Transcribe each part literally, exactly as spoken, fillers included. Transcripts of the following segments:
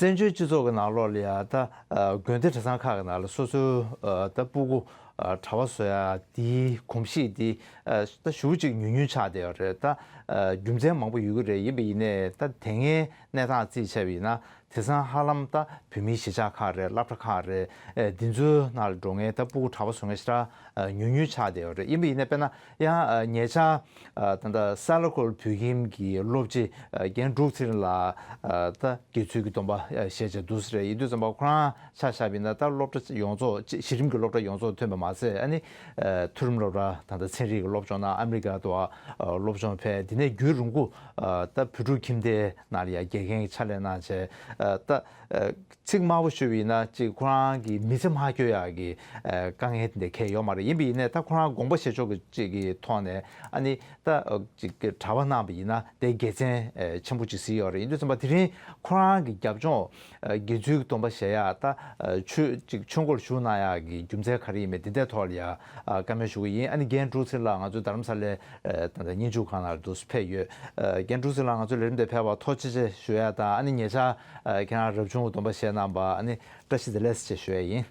བཙན་བྱོལ་སྤྱི་ཚོགས་ཀྱི་ནང་ལོགས་ལ་ཡང་ད་ཨ་དགོན་སྡེ་གྲྭ་ཚང་ཁག་གི་ནང་ལ་སོ་སོའི་ཨ་ད་སྤུ་གུ་ཨ་གྲྭ་པ་བཟོ་ཡ་དེའི་གོམས་གཤིས་དེ་ཨ་ད་ཞེ་པོ་ཅིག་ཉུང་ཉུང་ཆགས་བསྡད་ཡོད་རེད། ད་ཨ་རྒྱུ་མཚན་མང་པོ་ཡོད་ཀྱི་རེད། ཡིན་པ་ཡིན་ནའི་ད་དེ་སྔའི་གནས་སྟངས་རྩིས་བྱས་པ་ཡིན་ན། དེང་སང་ཧ་ལམ་ད་བོད་མིའི་གཞིས་ཆགས་ཁག་རེད། སློབ་གྲྭ་ཁག་རེད། ཨེ་འདི་ཚོའི་ནང་ལ་འགྲོ་མཁན་ད་སྤུ་གུ་གྲྭ་པ་བཟོ་མཁན་ཞེ་དྲག་ཨ་ཉུང་ཉུང་ཆགས་བསྡད་ཡོད་རེད། ཡིན་པ་ཡིན་ན་དཔེར་ན་ཡང་ཨ་ཉེ་ཆར་ཨ་ད་ལྟ་སེ་ལ་ཀོ་ལ་བོད་ཁྱིམ་གྱི་སློབ་སྤྱི་ཨ་རྒན་འབྲུག་ཚེ་རིང་ལགས་ཨ་ད་དགེ་ཚུལ་གྱི་སྡོམ་པ་ཨ་བཞེས་བྱས་འདུག་ཟེར་རེད། ཡིན་དུས་ཙམ་པ་ཁོ་རང་ཆ་བཞག་པ་ཡིན་ན་ད་སློབ་གྲྭ་ཡོངས་རྫོགས་གཞི་རིམ་གྱི་སློབ་གྲྭ་ཡོངས་རྫོགས་ཐོན་པ་མ་ཟད། ཨ་ནི་ཨ་མཐོ་རིམ་སློབ་གྲྭ་ད་ལྟ་ཚན་རིག་གི་སློབ་སྦྱོང་གནང་། ཨ་མི་རི་ཀ་དུ་ཨ་སློབ་སྦྱོང་ཕེབས། དེ་ནས་རྒྱུན་རིང་པོ་ཨ་ད་བོད་ཕྲུག་ཁྱིམ་སྡེ་ནང་ལ་ཡང་དགེ་རྒན་གྱི་ཕྱག་ལས་གནང་བྱས། ཨ་ད་ཨ་ཚིག་དམའ་བོ་ཞུས་པ་ཡིན་ན་ཅིག་ཁོ་རང་གི་མི་ཚེ་མ་སྐྱོལ་ཡག་གི་ཨ་དཀའ་ངལ་དེ་འདྲ་གང་ཡང་ཡོད་མ་རེད། ཡིན་པ་ཡིན་ནའི་ད་ཁོ་རང་དགོངས་པ་བཞེས་ཕྱོགས་ཀྱི་ཅིག་གི་ཐོག་ནས་ཨ་ནི་ད་ཨ་ཅིག་གི་གྲྭ་པ་གནང་བ་ཡིན་ན་དེ་དགེ་མཚན་ཨ་ཆེན་པོ་ཅིག་གཟིགས་ཡོད་རེད། ཡིན་དུས་ཙམ་པ་དེ་རིང་ཁོ་རང་གི་རྒྱབ་ལྗོངས་ཨ་དགེ་ཚུལ་གྱི་སྡོམ་པ་བཞེས་ཡག་ད་ཨ་ཆོས་ཅིག་ཆོས་འཁོར་ཞུགས་གནང་ཡག་གི་རྒྱུ་མཚན་ག་རེ་ཡིན་མིན་དེ་འདྲའི་ཐོག་ལ་ཡང་ཨ་བཀའ་མོལ་ཞུ་གི་ཡིན། ཨ་ནི་རྒན་འབྲུག་ཚེ་རིང་ལགས་ང་ཚོའི་རྡ་རམ་ས་ལའི་ཨ་ད་ལྟ་སྙན་ཞུ་ཁང་ནང་ལ་འདུག་སེ་ཕེབས་ཡོད། ཨ་རྒན་འབྲུག་ཚེ་རིང་ལགས་ང་ཚོའི་ལས་རིམ་དེ་ཕེབས་པར་ཐུགས་རྗེ་ཆེ་ཞུ་ཡག་དང་། ཨ་ནི་ཉེ་ཆར་ཨ་ཁྱེད་རང་རབ་བྱུང་གི་སྡོམ་པ་བཞེས་གནང་བར་ཨ་ནི་བཀྲ་ཤིས་བདེ་ལེགས་ཞེས་ཞུ་ཡག་ཡིན།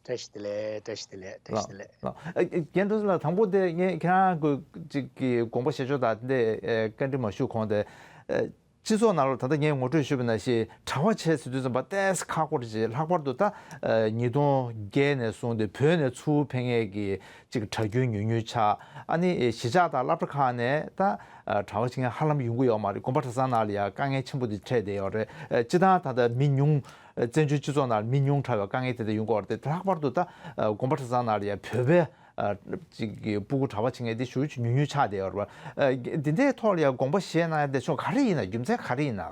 བཀྲ་ཤིས་བདེ་ལེགས། བཀྲ་ཤིས་བདེ་ལེགས། བཀྲ་ཤིས་བདེ་ལེགས། ལགས། ཨ་རྒན་འབྲུག་ཚེ་རིང་ལགས། དང་པོ་དེ་ངས་ཁྱེད་རང་གི་ཅིག་གི་དགོངས་པ་བཞེས་ཕྱོགས་དང་དེ་འདྲའི་ཨ་བཀའ་འདྲི་མ་ཞུས་གོང་དེ། ཨ་སྤྱི་ཚོགས་ནང་ལ་ད་ལྟ་ངས་ངོ་སྤྲོད་ཞུས་པ་ནང་བཞིན་གྲྭ་པ་བྱས་ཟེར་དུས་ཙམ་པ་ཏོག་ཙམ་ཁག་པོ་རེད། ཅིག་ལྷག་པར་དུ་ད་ཨ་ཉིས་སྟོང་བརྒྱད་ནས་བཟུང་སྟེ་བོད་ནས་ཚུར་ཕེབས་མཁན་གྱི་ཅིག་གྲྭ་རྒྱུན་ཉུང་ཉུང་ཆགས། ཨ་ནི་གཞིས་ཆགས་དང་སློབ་གྲྭ་ཁག་ནས་ད་ཨ་གྲྭ་པ་བྱེད་མཁན་ཧ་ལམ་ཡོང་གི་ཡོད་མ་རེད། དགོན་པ་གྲྭ་ཚང་ནང་ལ་ཡང་དཀའ་ངལ་ཆེན་པོ་དེ་འཕྲད་བསྡད་ཡོད་རེད། ཨ་སྤྱིར་བཏང་ད་ལྟ་མི་ཉུང་། བཙན་བྱོལ་སྤྱི་ཚོགས་ནང་མི་ཉུང་དྲགས་པའི་དཀའ་ངལ་དེ་འདྲ་ཡོང་གི་ཡོད་རེད། དེ་ལྷག་པར་དུ་ད་ཨ་དགོན་པ་གྲྭ་ཚང་ནང་ལ་ཡང་བོད་པའི་ཨ་ཅིག་གི་སྤུ་གུ་གྲྭ་པ་བྱེད་མཁན་དེ་ཞེ་པོ་ཅིག་ཉུང་ཉུང་ཆགས་བསྡད་ཡོད་རེད་པ། ཨ་འདི་འདྲའི་ཐོག་ལ་ཡང་དགོངས་པ་བཞེས་གནང་ཡ་དེ་ཕྱོགས་ག་རེ་ཡིན་ན། རྒྱུ་མཚན་ག་རེ་ཡིན་ན།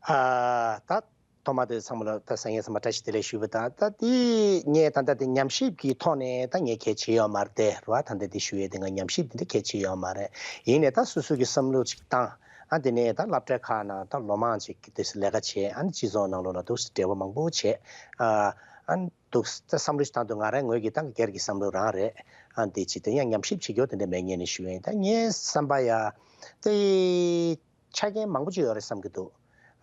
ཨ་ད་ཐོག་མ་དེ་ཚང་མ་ལ་ད་སང་ཉིན་ཚང་མ་བཀྲ་ཤིས་བདེ་ལེགས་ཞུས་པ་དང་། ད་དེ་ངས་ད་ལྟ་དེ་ཉམས་ཞིབ་ཀྱི་ཐོག་ནས་ད་ངས་གལ་ཆེ་ཡོད་མ་རེད་དེ་རེད་པ། ད་ལྟ་དེ་ཞུ་ཡས་དེ་ང་ཉམས་ཞིབ་དེ་འདྲ་གལ་ཆེ་ཡོད་མ་རེད། ཡིན་ནའི་ད་སོ་སོ་གི་བསམ་བློ་ཅིག་བཏང་། ཨ་དེ་ནས་ད་སློབ་གྲྭ་ཁག་ནང་ད་ལོ་མང་ཅིག་གི་དུས་སུ་ལས་ཀ་བྱས། ཨ་ནི་སྤྱི་ཚོགས་ནང་ལོགས་ལ་འདུག་སེ་འབྲེལ་བ་མང་པོ་བྱས། ཨ་ཨ་ནི་འདུག་སེ་ད་བསམ་བློ་ཞིག་བཏང་དུས་ང་རང་ངོས་ཀྱི་ད་སྒེར་གྱི་བསམ་བློ་རང་རེད། ཨ་འདི་ཅིག་དེ་ཡང་ཉམས་ཞིབ་བྱེད་རྒྱུ་དེ་འདྲ་མེད་ངེས་ནས་ཞུ་ཡིན། ད་ངའི་བསམ་པ་ཡ་དེ་ཆ་རྐྱེན་མང་པོ་ཅིག་ཡོད་རེད་བསམ་གྱི་འདུག་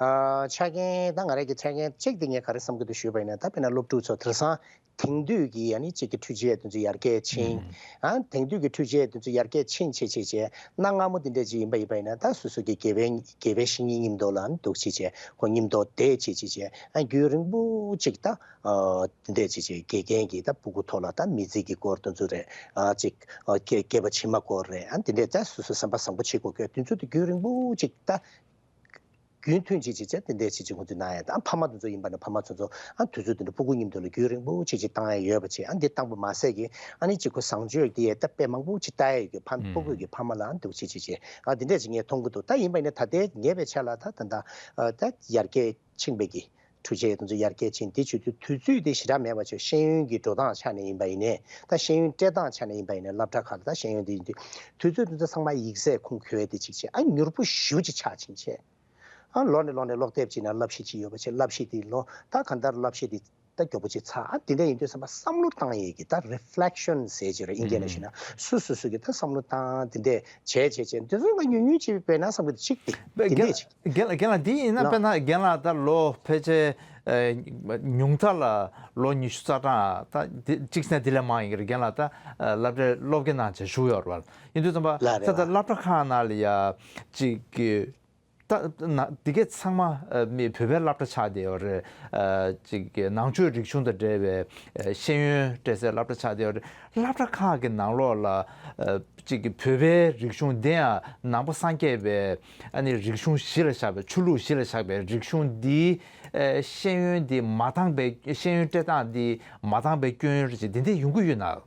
ཨ་ཆ་རྐྱེན་ད་ང་རང་གི་ཆ་རྐྱེན་གཅིག་དེ་ངས་ག་རེ་བསམ་གྱི་འདུག་ཞུས་པ་ཡིན་ན། ད་དཔེར་ན་སློབ་ཕྲུག་ཚོ་དེང་སང་དེང་དུས་ཀྱི་ཨ་ནི་གཅིག་གི་འཕྲུལ་ཆས་དེ་ཚོ་ཡར་རྒྱས་ཕྱིན། ཨ་དེང་དུས་ཀྱི་འཕྲུལ་ཆས་དེ་ཚོ་ཡར་རྒྱས་ཕྱིན་བྱས་བྱས་བྱས་གནའ་སྔ་མོ་དེ་འདྲ་ཅིག་ཡིན་པ་ཡིན་པ་ཡིན་ན། ད་སོ་སོ་གི་དགེ་བའི་དགེ་བའི་བཤེས་གཉེན་མཉམ་དུ་ལ་འདུག་བྱས་བྱས་ཁོ་མཉམ་དུ་བསྡད་བྱས་བྱས་བྱས་ཨ་རྒྱུན་རིང་པོ་ཅིག་ད་ཨ་དེ་འདྲ་བྱས་བྱས་དགེ་རྒན་གྱི་ད་སྤུ་གུ་ཐོག་ལ་ད་མི་ཚེ་གི་སྐོར་དེ་ཚོ་རེད། ཨ་ཅིག་ཨ་སྐྱེ་སྐྱེས་པ་ཕྱི་མ་སྐོར་རེད། ཨ་དེ་འདྲ་ད་སོ་སོ་སེམས་པ་བཟང་པོ་བྱེད་དགོས་ཀྱི་དེ་ཚོ་དེ་རྒྱུན་རིང་པོ་ཅིག་ད། རྒྱུན་མཐུད་ཅིག་ཅིག་བྱས་དེ་འདྲས་ཅིག་ཅིག་ཁོང་ཚོས་གནང་ཡ་དང་། ཨ་ཕ་མ་དེ་ཚོ་ཡིན་པ་ན་ཕ་མ་ཚོ་ཚོ་ཨ་དུས་ཚོད་དེ་འདྲ་སྤུ་གུ་མཉམ་དུ་ལ་རྒྱུན་རིང་པོ་ཅིག་ཅིག་བཏང་ཡ་ཡོད་པ་བྱས། ཨ་འདི་བཏང་པ་མ་ཟད་ཀྱི་ཨ་ནི་ཅིག་ཁོ་བཟང་སྤྱོད་དེ་ཡ་ད་དཔེ་མང་པོ་ཅིག་ལྟ་ཡ་ཡོད་ཀྱི། ཕ་སྤུ་གུ་གི་ཕ་མ་ལ་ཨ་འདུག་ཅིག་ཅིག་ཅིག་ཨ་དེ་འདྲས་ཅིག་ངས་མཐོང་གི་འདུག་ད་ཡིན་པ་ཡིན་ན་ད་ལྟའི་ཉེ་བའི་ཆར་ལ་ད་ད་ད་ཨ་ད་ཡར་རྒྱས་ཕྱིན་པའི་གི་འཕྲུལ་ཆས་དེ་ཚོ་ཡར་རྒྱས་ཕྱིན། དེ་བྱེད་དུས་དུས་ཚོད་དེ་ཞེ་དྲག་མེད་པ་བྱས། ཤེས་ཡོན་གྱི་འགྲོ་སྟངས་ཆ་ནས་ཡིན་པ་ཡིན་ནའི་ད་ཤེས་ཡོན་སྤྲད་སྟངས་ཆ་ནས་ཡིན་པ་ཡིན་ནའི་སློབ་གྲྭ་ཁག་ལ་ད་ཤེས་ཡོན་དེ་ཡིན་དུས་དུས་ཚོད་དེ་ཚོ་ཚང་མ་ཡིག་ཚད་ཁུངས་འཁྱོལ་བའི་དེ་ཅིག་བྱས། ཨ་མྱུར་པོ་ཞེ་པོ་ཅིག་ཆགས་ཕྱིན་བྱས། ཨ་ལོག་ནས་ལོག་ནས་ཀློག་དེབ་ཅིག་ནང་བསླབ་གཞི་ཅིག་ཡོད་པ་བྱས། བསླབ་གཞི་དེ་ལོ་ད་གང་ལྟར་བསླབ་གཞི་དེ་ད་མགྱོགས་པོ་ཅིག་ཚར། ཨ་དེ་འདྲ་ཡིན་དུས་ཙམ་པ་བསམ་བློ་བཏང་ཡས་ཀྱི་ད་རི་ཕི་ལེག་ཤོན་ཟེར་གྱི་རེད་དབྱིན་སྐད་ནང་ཞུས་ན། སོ་སོ་སོ་གི་ད་བསམ་བློ་བཏང་དེ་འདྲས་བྱས་བྱས་བྱས་དེ་ཚོ་ང་ཉུང་ཉུང་ཅིག་བས་ན་བསམ་གྱི་འདུག་གཅིག་དེ་དེ་འདྲས་ཅིག་རྒན་ལགས་རྒན་ལགས་འདི་ཡིན་ན། དཔེར་ན་རྒན་ལགས་ད་ལོ་ཕལ་ཆེར་ཨ་ཉུང་མཐའ་ལ་ལོ་ཉི་ཤུ་རྩ་གྲངས། ད་འདི་གཅིག་བྱས་ན་འདི་ལས་མང་ཡིན་གྱི་རེད། རྒན་ལགས་ད་ཨ་སློབ་གྲྭའི་སློབ་དགེ་གནང་བྱས་བཞུགས་ཡོད་རེད་པ། ཡིན་དུས་ཙམ་པ་ལ་རེད་ད་ལྟ་པ། སློབ་གྲྭ་ཁག་ནང་ལ་ཡ་གཅིག་གི་ད་ན་འདི་གས་ཚང་མ་ཨ་མི་བོད་པའི་སློབ་གྲྭ་ཆགས་བསྡད་ཡོད་རེད། ཨ་གཅིག་གི་ནང་ཆོས་རིག་གཞུང་དང་འབྲེལ་བའི་ཨ་ཤེས་ཡོན་སྤྲད་སའི་སློབ་གྲྭ་ཆགས་བསྡད་ཡོད་རེད། སློབ་གྲྭ་ཁག་གི་ནང་ལོགས་ལ་ཨ་གཅིག་གི་བོད་པའི་རིག་གཞུང་འདི་ཡང་ནང་པ་སངས་རྒྱས་པའི་ཨ་ནི་རིག་གཞུང་གཞི་ལ་བཞག་པའི་ཆོས་ལུགས་གཞི་ལ་བཞག་པའི་རིག་གཞུང་འདིའི་ཨ་ཤེས་ཡོན་འདི་མ་འདང་པའི་ཤེས་ཡོན་སྤྲད་སྟངས་འདི་མ་འདང་པའི་སྐྱོན་རེད་ཅེས་འདི་འདྲས་ཡོང་གི་ཡོད་ན།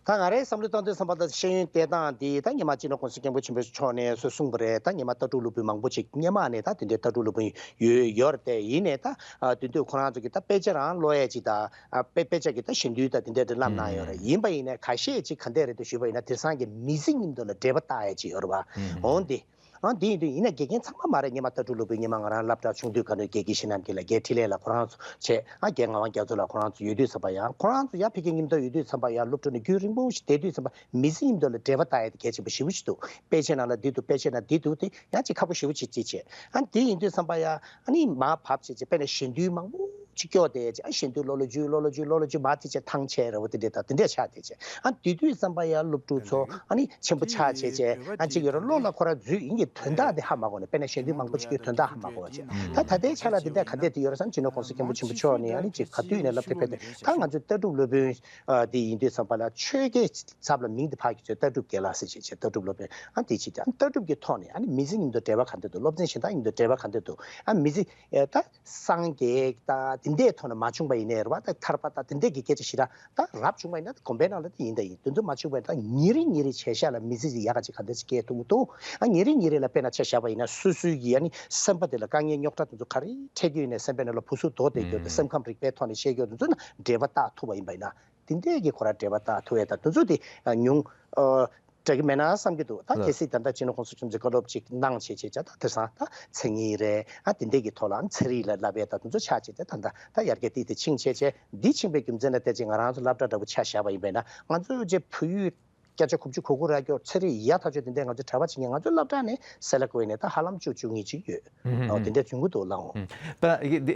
ད་ང་རའི་བསམ་བློ་བཏང་དུས་ཙམ་པ་ད་ཤེས་ཡོན་སྤྲད་སྟངས་འདི་ད་སྔོན་མ་སྤྱི་ནོར་༸གོང་ས་༸སྐྱབས་མགོན་ཆེན་པོ་མཆོག་ནས་སུ་གསུངས་པ་རེད། ད་སྔོན་མ་ལྟ་གྲུབ་སློབ་དཔོན་མང་པོ་ཅིག་སྔོན་མ་ནས་ད་དེ་འདྲའི་ལྟ་གྲུབ་སློབ་དཔོན་ཡོད་ཡོད་རེད་དེ། ཡིན་ནའི་ད་ཨ་དེ་དུས་ཁོ་རང་ཚོ་གིས་ད་དཔེ་ཆ་རང་ཀློག་ཡས་ཅིག་དང་ཨ་དཔེ་དཔེ་ཆ་གི་ད་ཞལ་འདོན་ད་དེ་འདྲའི་རེ་བསླབ་གནང་ཡོད་རེད། ཡིན་པ་ཡིན་ནའི་ཁ་ཤས་ཅིག་ག་འདྲས་རེད་དེ་ཞུས་པ་ཡིན་ན། དེང་སང་གི་མི་ཚེ་མཉམ་དུ་ལ་འབྲེལ་བ་བཏགས་ཡས་ཅིག་ཡོད་རེད་པ། འོང་དེ། ཨ་འདི་ཡིན་དུས་ཡིན་ན་དགེ་རྒན་ཚང་མ་མ་རེད། སྔོན་མ་ལྟ་གྲུབ་སློབ་དཔོན་སྔོན་མ་ང་རང་སློབ་གྲྭ་ཆུང་དུས་ག་ནས་དགེ་རྒན་ཤིང་རྣམ་རྒྱལ་ལགས། དགེ་འཕྲིན་ལས་ལགས་ཁོ་རང་ཚོ་བྱས། ཨ་དགེ་ངག་དབང་རྒྱ་མཚོ་ལགས་ཁོ་རང་ཚོ་ཡོད་དུས་ཙམ་པ་ཡང་། ཁོ་རང་ཚོ་ཡར་ཕ་གིར་མཉམ་དུ་ཡོད་དུས་ཙམ་པ་ཡང་སློབ་གྲྭ་ནས་རྒྱུན་རིང་པོ་ཞིག་བསྡད་དུས་ཙམ་པ་མི་ཚེ་མཉམ་དུ་ལ་འབྲེལ་བ་བཏགས་ཡ་དེ་གལ་ཆེན་པོ་ཞེ་པོ་ཞིག་འདུག་དཔེ་ཆའི་ནང་ལ་འདི་འདུག་དཔེ་ཆའི་ནང་འདི་འདུག་དེ་ཡང་ཅིག་ཁག་པོ་ཞེ་པོ་ཅིག་ཅིག་བྱས། ཨ་འདི་ཡིན་དུས་ཙམ་པ་ཡང་ཨ་ནི་མར་བབས་བྱས་བྱས། དཔེར་ན་ཞེན་འདུན་མང་པོ་ཅིག་སྐྱོ་བསྡད་བྱས། ཨ་ཞེན་འདུན་ལོ་ལོ་རྒྱུས་ལོ་ལོ་རྒྱུས་ལོ་ལོ་རྒྱུས་མར་དེ་བྱས་ཐང་ཆད་ར་བོ་དེ་འདྲས་དང་དེ་འདྲས་ཆགས་བསྡད་བྱས། ཨ་དེ་དུས་ཙམ་པ་ཡང་སློབ་ཕྲུག་ཚོ་ཨ་ནི་ཆེན་པོ་ཆགས་བྱས་བྱས། ཨ་གཅིག་ཡོད་ར་བློ་ལ་ཁོ་རང་འཛུལ་ཡིན་གྱི་དོན་དག་དེ་ཧ་མ་གོ་ནས། དཔེར་ན་ཞེན་འདུན་མང་པོ་ཅིག་གི་དོན་དག་ཧ་མ་གོ་བ་བྱས། ད་ད་ལྟའི་ཆ་ལ་དེ་འདྲ་ག་འདྲས་དེ་ཡོད་ར་བསམ། སྤྱི་ནོར་༸གོང་ས་༸སྐྱབས་མགོན་ཆེན་པོ་མཆོག་ནས་ཨ་ནི་ཅིག་ག་དུས་ནས་སློབ་གྲྭ་ཕེབས་ཏེ། ད་ང་ཚོ་ལྟ་གྲུབ་སློབ་དཔོན་ཨ་དེ་ཡིན་དུས་ཙམ་པ་ལ་ཆོས་དགེ་ཚབ་ལ་མིང་དེ་ཕར་གྱི་ཚོས་ལྟ་གྲུབ་རྒན་ལགས་ཟེར་བྱས་བྱས། ལྟ་གྲུབ་སློབ་དཔོན་ཨ་དེ་བྱས་ཏེ། ཨ་ལྟ་གྲུབ་ཀྱི་ཐོག་ནས་ཨ་ནི་མི་ཚེ་མཉམ་དུ་འབྲེལ་བ་ག་འདྲས་འདུག་སློབ་ཚན་གཞན་དག་མཉམ་དུ་འབྲེལ་བ་ག་འདྲས་འདུག་ཨ་མི་ཚེ་ཨེ་ད་སངས་རྒྱས་དང་དེ་འདྲའི་ཐོག་ནས་མ་བྱུང་པ་ཡིན་ནའི་རེད་བ། ད་ཐར་པ་དང་དེ་འདྲའི་གི་སྐད་ཆ་ཞིག་ར། ད་རབ་བྱུང་བ་ཡིན་ན་དགོན་པའི་ནང་ལ་དེ་ཡིན་ད་ཡིན། དེ་ཚོ་མ་བྱུང་བ་ཡིན་ན་ད་ཉིན་རེ་ཉིན་རེ་བྱས་ཤག་ལ་མི་ཚེ་ཡག་ག་ཅིག་ག་འདྲ་ཅིག་སྐྱེལ་ཐུབ་ཀྱི་འདུག་ཨ་ཉིན་རེ་ཉིན་རེ་ལ་དཔེར་ན་ཆ་བཞག་པ་ཡིན་ན་སོ་སོའི་གི་ཨ་ནི་སེམས་པ་དེ་ལ་དཀའ་ངལ་རྙོག་དྲ་དེ་ཚོ་ག་རེ་འཕྲད་ཀྱི་ཡོད་ནའི་སེམས་པའི་ནང་ལ་ཕུ་སུ་རྡོ་བསྡད་རྒྱུ་དང་། སེམས་ཁམས་རིག་པའི་ཐོག་ནས་བཤད་རྒྱུ་དེ་ཚོ་ན་འབྲེལ་བ་བཏགས་ཐུབ་པ་ཡིན་པ་ཡིན་ན། དེ་འདྲས་ཀྱི་ཁོ་རང་འབྲེལ་བ་བཏགས་ཐུབ་ཡས་དང་དེ་ཚོ་དེ་ཉུང་ཨ་འདྲ་གི་མེད་ན་བསམ་གྱི་འདུག་ད་ལགས། གལ་སྲིད་ད་ལྟ་སྤྱི་ནོར་༸གོང་ས་༸སྐྱབས་མགོན་ཆེན་པོ་མཆོག་བཀའ་སློབ་ཅིག་གནང་བྱས་བྱས་བྱས། ད་དེང་སང་ད་མཚན་ཉིད་རེད། ཨ་དེ་འདྲས་ཀྱི་ཐོག་ལ་ཚན་རིག་ལ་བསླབ་ཡས་ད་དེ་ཚོ་ཆགས་བྱས་ཏེ། ད་ད་ད་ཡར་རྒྱས་ཏིག་ཏིག་ཕྱིན་བྱས་བྱས། འདི་ཕྱིན་པའི་རྒྱུ་མཚན་ལ་བལྟས་བྱས་ང་རང་ཚོ་སློབ་གྲྭ་འདྲ་པོ་ཆ་བཞག་པ་ཡིན་པས་ན། ང་ཚོ་རྗེ་བོད་ཡིག་བརྒྱ་ཆ་དགུ་བཅུ་གོ་དགུ་རག་རྒྱུ། ཚན་རིག་ཡག་ཐག་ཆོད་དེ་འདྲས་ང་ཚོ་གྲྭ་པ་བྱེད་མཁན། ང་ཚོ་སློབ་གྲྭ་ནས་སེ་ལེག་བྱས་ནས་ད་ཧ་ལམ་བཅུ་བཅུ་གཉིས་ཅིག་ཡོད། ཨོ་དེ་འདྲས་བྱུང་གི་འདུག་ལགས། ད་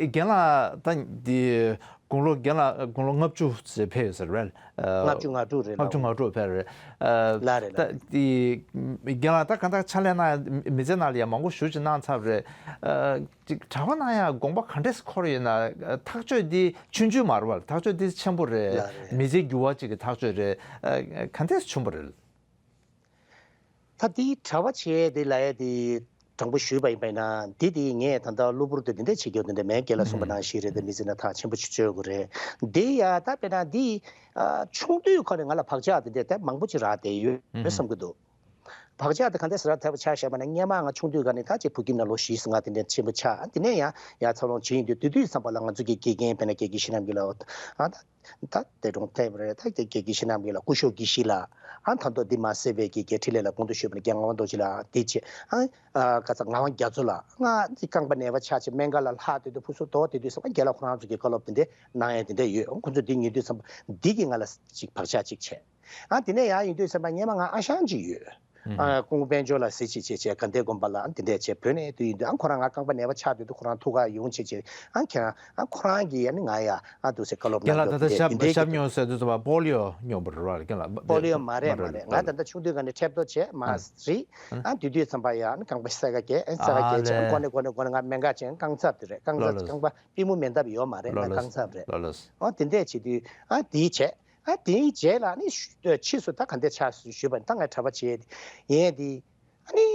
རྒན་ལགས་ད་འདི་དགུང་ལོ་རྒན་ལགས་དགུང་ལོ་ལྔ་བཅུ་ཙམ་ཕེབས་ཡོད་ས་རེད། ལྔ་བཅུ་ང་དྲུག་རེད། ལྔ་བཅུ་ལགས། ང་དྲུག་ཕེབས་རེད། ལགས་རེད། ད་ལགས་རེད། འདི་རྒན་ལགས་ད་གང་ལྟར་ཕྱག་ལས་གནང་མི་ཚེ་ནང་ལ་ཡང་མང་པོ་ཞེ་ཅིག་གནང་ཚར་རེད། ཅིག་གྲྭ་པ་གནང་ཡ་དགོངས་པ་ག་འདྲས་འཁོར་ཡོད་ན། ཐག་གཅོད་འདི་ཆུང་ཆུང་མ་རེད་བ། ཐག་གཅོད་འདི་ཆེན་པོ་རེད། ལགས་རེད། མི་ཚེ་འགྱུར་བ་ཅིག་གི་ཐག་གཅོད་རེད། ག་འདྲས་བྱུང་བ་རེད། ད་འདི་གྲྭ་པ་བྱས་དེ་ལ་ཡ་དེ་དྲང་པོ་ཞུས་པ་ཡིན་པ་ཡིན་ན། འདི་དེ་ངས་ད་ལྟ་གློ་བུར་དུ་དེ་འདྲས་བྱེད་རྒྱུ་དེ་འདྲས་མེད། རྒན་ལགས་གསུངས་པ་ནང་བཞིན་རེད། དེ་མི་ཚེ་ན་ཐག་ཆེན་པོ་ཅིག་གཅོད་དགོས་རེད། འདི་ཡ་ད་དཔེར་ན་འདི་ཨ་ཆུང་དུས་ཁོ་ནས་ང་ལ་བག་ཆགས་དེ་འདྲས་ད་མང་པོ་ཅིག་རག་བསྡད་ཡོད་བསམ་གྱི་འདུག་བག་ཆགས་དེ་ག་འདྲས་ཟེར་བ་ཐེབས་ཆ་བཞག་པ་ན། སྔོན་མ་ང་ཆུང་དུས་ག་ནས་ད་ཅིག་བོད་ཁྱིམ་ནང་ལོ་བཞི་ཟིན་ང་དེ་འདྲས་ཆེན་པོ་ཆགས། དེ་ནས་ཡང་ཡར་འཚར་ལོངས་བྱེད་ཡིན་དུས། དེ་དུས་ཙམ་པ་ལ་ང་ཚོ་གི་དགེ་རྒན་དཔེར་ན་དགེ་རྒན་ཤིང་རྣམ་རྒྱལ་ལགས། ཨ་ད་ད་དེ་གྲོང་ཐེབས་རེད། ད་དགེ་རྒན་ཤིང་རྣམ་རྒྱལ་ལགས། སྐུ་ཞབས་དགེ་བཤེས་ལགས། ཨ་ད་མདོ་འདི་མ་ཟེར་བའི་གི་དགེ་འཕྲིན་ལས་ལགས། དགོངས་དག་ཞུས་པ་ན་རྒན་ངག་དབང་རྡོ་རྗེ་ལགས། དེ་བྱས། ཨ་ཨ་ག་ས་ངག་དབང་རྒྱ་མཚོ་ལགས། ང་ཅིག་རྐང་པ་ནད་པ་ཆགས་བྱས་སྨན་ཁང་ལ་ལྷག་སྡོད་དུས་ཕུ་སུ་རྡོ་བསྡད་དུས་ཙམ་པ་རྒན་ལགས་ཁོ་རང་ཚོ་གི་བཀའ་སློབ་དེ་འདྲས་གནང་ཡས་དེ་འདྲས་ཡོད། ཁོ་ཚོ་འདི་ཉན་དུས་ཙམ་པ་འདི་གིས་ང་ལ་ཅིག་བག་ཆགས་ཅིག་བྱས། ཨ་དེ་ནས་ཡར་ཡིན་དུས་ཙམ་པ་སྔོན་མ་ང་ཨ་ཞང་ཅིག་ཡོད། ཨ་ཀོང་པོ་དཔལ་འབྱོར་ལགས་ཟེར་བྱས་བྱས་བྱས་དགའ་ལྡན་དགོན་པ་ལ་ཨ་དེ་འདྲས་བྱས་བོད་ནས་དུ་ཡིན་དུས། ཨ་ཁོ་རང་ང་རྐང་པ་ནད་པ་ཆགས་དུས་དུ་ཁོ་རང་ཐུག་ག་ཡོང་བྱས་བྱས། ཨ་ཁྱེད་རང་ཨ་ཁོ་རང་གིས་ཨ་ནི་ང་ཡ་ཨ་འདུག་སེ་བཀའ་སློབ་རྒན་ལགས་གནང་ད་ལྟ་རྒྱུ་དེ་ཞབས་དེ་འདྲས་ཞབས་ཀྱི་སྨྱོ་ཟེར་དུས་ཙམ་པ་པོ་ལི་ཡོ་སྨྱོ་བ་རེད་བ། རྒན་ལགས་པོ་ལི་ཡོ་མ་རེད་མ་རེད། ང་ད་ལྟ་ཆུང་དུས་ག་ནས་ཁྲེབ་ཏོ་བྱས་མ་ཨ་རིག་ཨ་དེ་དུས་ཙམ་པ་ཡ་ཨ་ནི་རྐང་པ་སེ་ག་གས་ཨ་སེ་ག་ཨ་གས་བྱས། ལས་ཨ་མགོ་ནས་མགོ་ནས་མགོ་ནས་ང་སྨན་ཁང་ཅན་རྐང་ཚབ་དེ་རེད། རྐང་ལོ་ཚབ་ལོ་རྐང་པ་པུས་མོ་མེ་འདབ་ཡོད་མ་རེད། ལོ་ང་ལོ་རྐང་ཚབ་རེད། ལོ་ལོ། ཨ་དེ་འདྲས་བྱེད་དུས་ཨ་དེའི་རྗེས། ཨ་དེའི་རྗེས་ལ་ནི་ཕྱིས་སུ་ད་ག་འདྲས་ཆགས་སོང་ཞུས་པ་ནི། ད་ངས་གྲྭ་པ་བྱས་ཡིན་དེ། ཨ་ནི་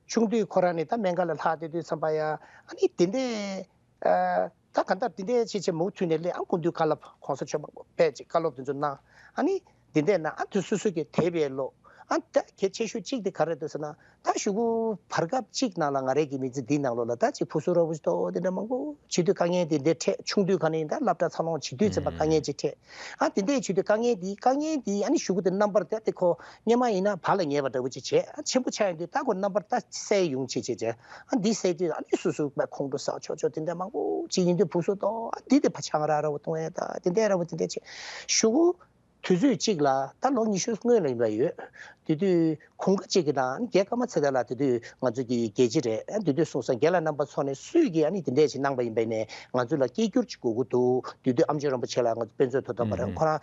ཆུང་དུས་ཁོ་རང་ནི་ད་སྨན་ཁང་ལ་ལྷག་བསྡད་དུས་ཙམ་པ་ཡ། ཨ་ནི་དེ་འདྲས་ཨ་ད་ག་འདྲ་དེ་འདྲས་བྱས་བྱས་མུ་མཐུད་ནས་སླེབས། ཨ་སྐུ་མདུན་བཀའ་སློབ་གོང་ས་མཆོག་མང་པོ་དཔེ་ཅིག་བཀའ་སློབ་དེ་ཚོ་གནང་། ཨ་ནི་དེ་འདྲས་ན་ཨ་དུས་སོ་སོ་གི་དད་པའི་བློ། ཨ་ད་གལ་ཆེ་ཤོས་གཅིག་དེ་ག་རེ་འདུག་ཟེར་ན། ད་གཞུག་གུ་བར་སྐབས་གཅིག་ནང་ལ་ང་རའི་གི་མི་ཚེ་འདིའི་ནང་ལོགས་ལ་ད་ཅིག་ཕུ་སུ་ར་བུ་ཏོ་དེ་འདྲ་མང་པོ་བྱེད་དུས་དཀའ་ངལ་དེ་འདྲ་འཕྲད། ཆུང་དུས་ག་ནས་ད་སློབ་གྲྭ་འཚར་ལོངས་བྱེད་དུས་ཙམ་པ་དཀའ་ངལ་ཅིག་འཕྲད། ཨ་དེ་འདྲ་བྱེད་དུས་དཀའ་ངལ་དེ་དཀའ་ངལ་དེ་ཨ་ནི་གཞུག་གུ་དེ་རྣམ་པར་དེ་དེ་ཁོ་སྔོན་མ་ཡིན་ན་བག་ལ་ཉལ་བ་འདྲ་བོ་ཅིག་བྱས། ཨ་ཆེན་པོ་ཆགས་ཡོང་དུས་ད་ཁོ་རྣམ་པར་ད་གསལ་ཡོང་བྱེད་བྱེད་བྱས། ཨ་འདི་གསལ་དུས་ཨ་ནི་སོ་སོ་ཁོང་ཁྲོ་ཟ་ཆོག་ཆོག་དེ་འདྲ་མང་པོ་ཅིག་ཡིན་དུས་ཕུ་སུ་ཏོ། ཨ་འདི་དེ་ཕ་ཆང་ར་ར་བོ་གཏོང་ཡ། ད་དེ་འདྲ་ར་བོ་དེ་འདྲ་བྱས། གཞུག་གུ་དུས་ཚོད་གཅིག་ལ་ད་ལོ་ཉི་ཤུ་སྔོན་ལ་ཡིན་པ་ཡོད། དེ་དུས་གུང་ཁ་གཅིག་གི་ནང་རྒྱལ་ཀརྨ་ཚེ་བརྟན་ལགས་དེ་དུས་ང་ཚོ་གི་རྒྱལ་སྤྱི་རེད། དེ་དུས་གསུངས་སོང་། རྒན་ལགས་རྣམ་པ་ཚོ་ནས་སུས་ཀྱིས་ཨ་ནི་དེ་འདྲས་ཞིག་གནང་པ་ཡིན་པས་ནས་ང་ཚོ་ལ་སྐད་སྒྱུར་ཅིག་དགོས་ཀྱི་འདུག་དེ་དུས་ཨ་མཆོག་རིན་པོ་ཆེ་ལགས་ང་ཚོ་དཔེ་མཛོད་དོ་དམ་པ་རེད། ཨུ་ཁོ་རང་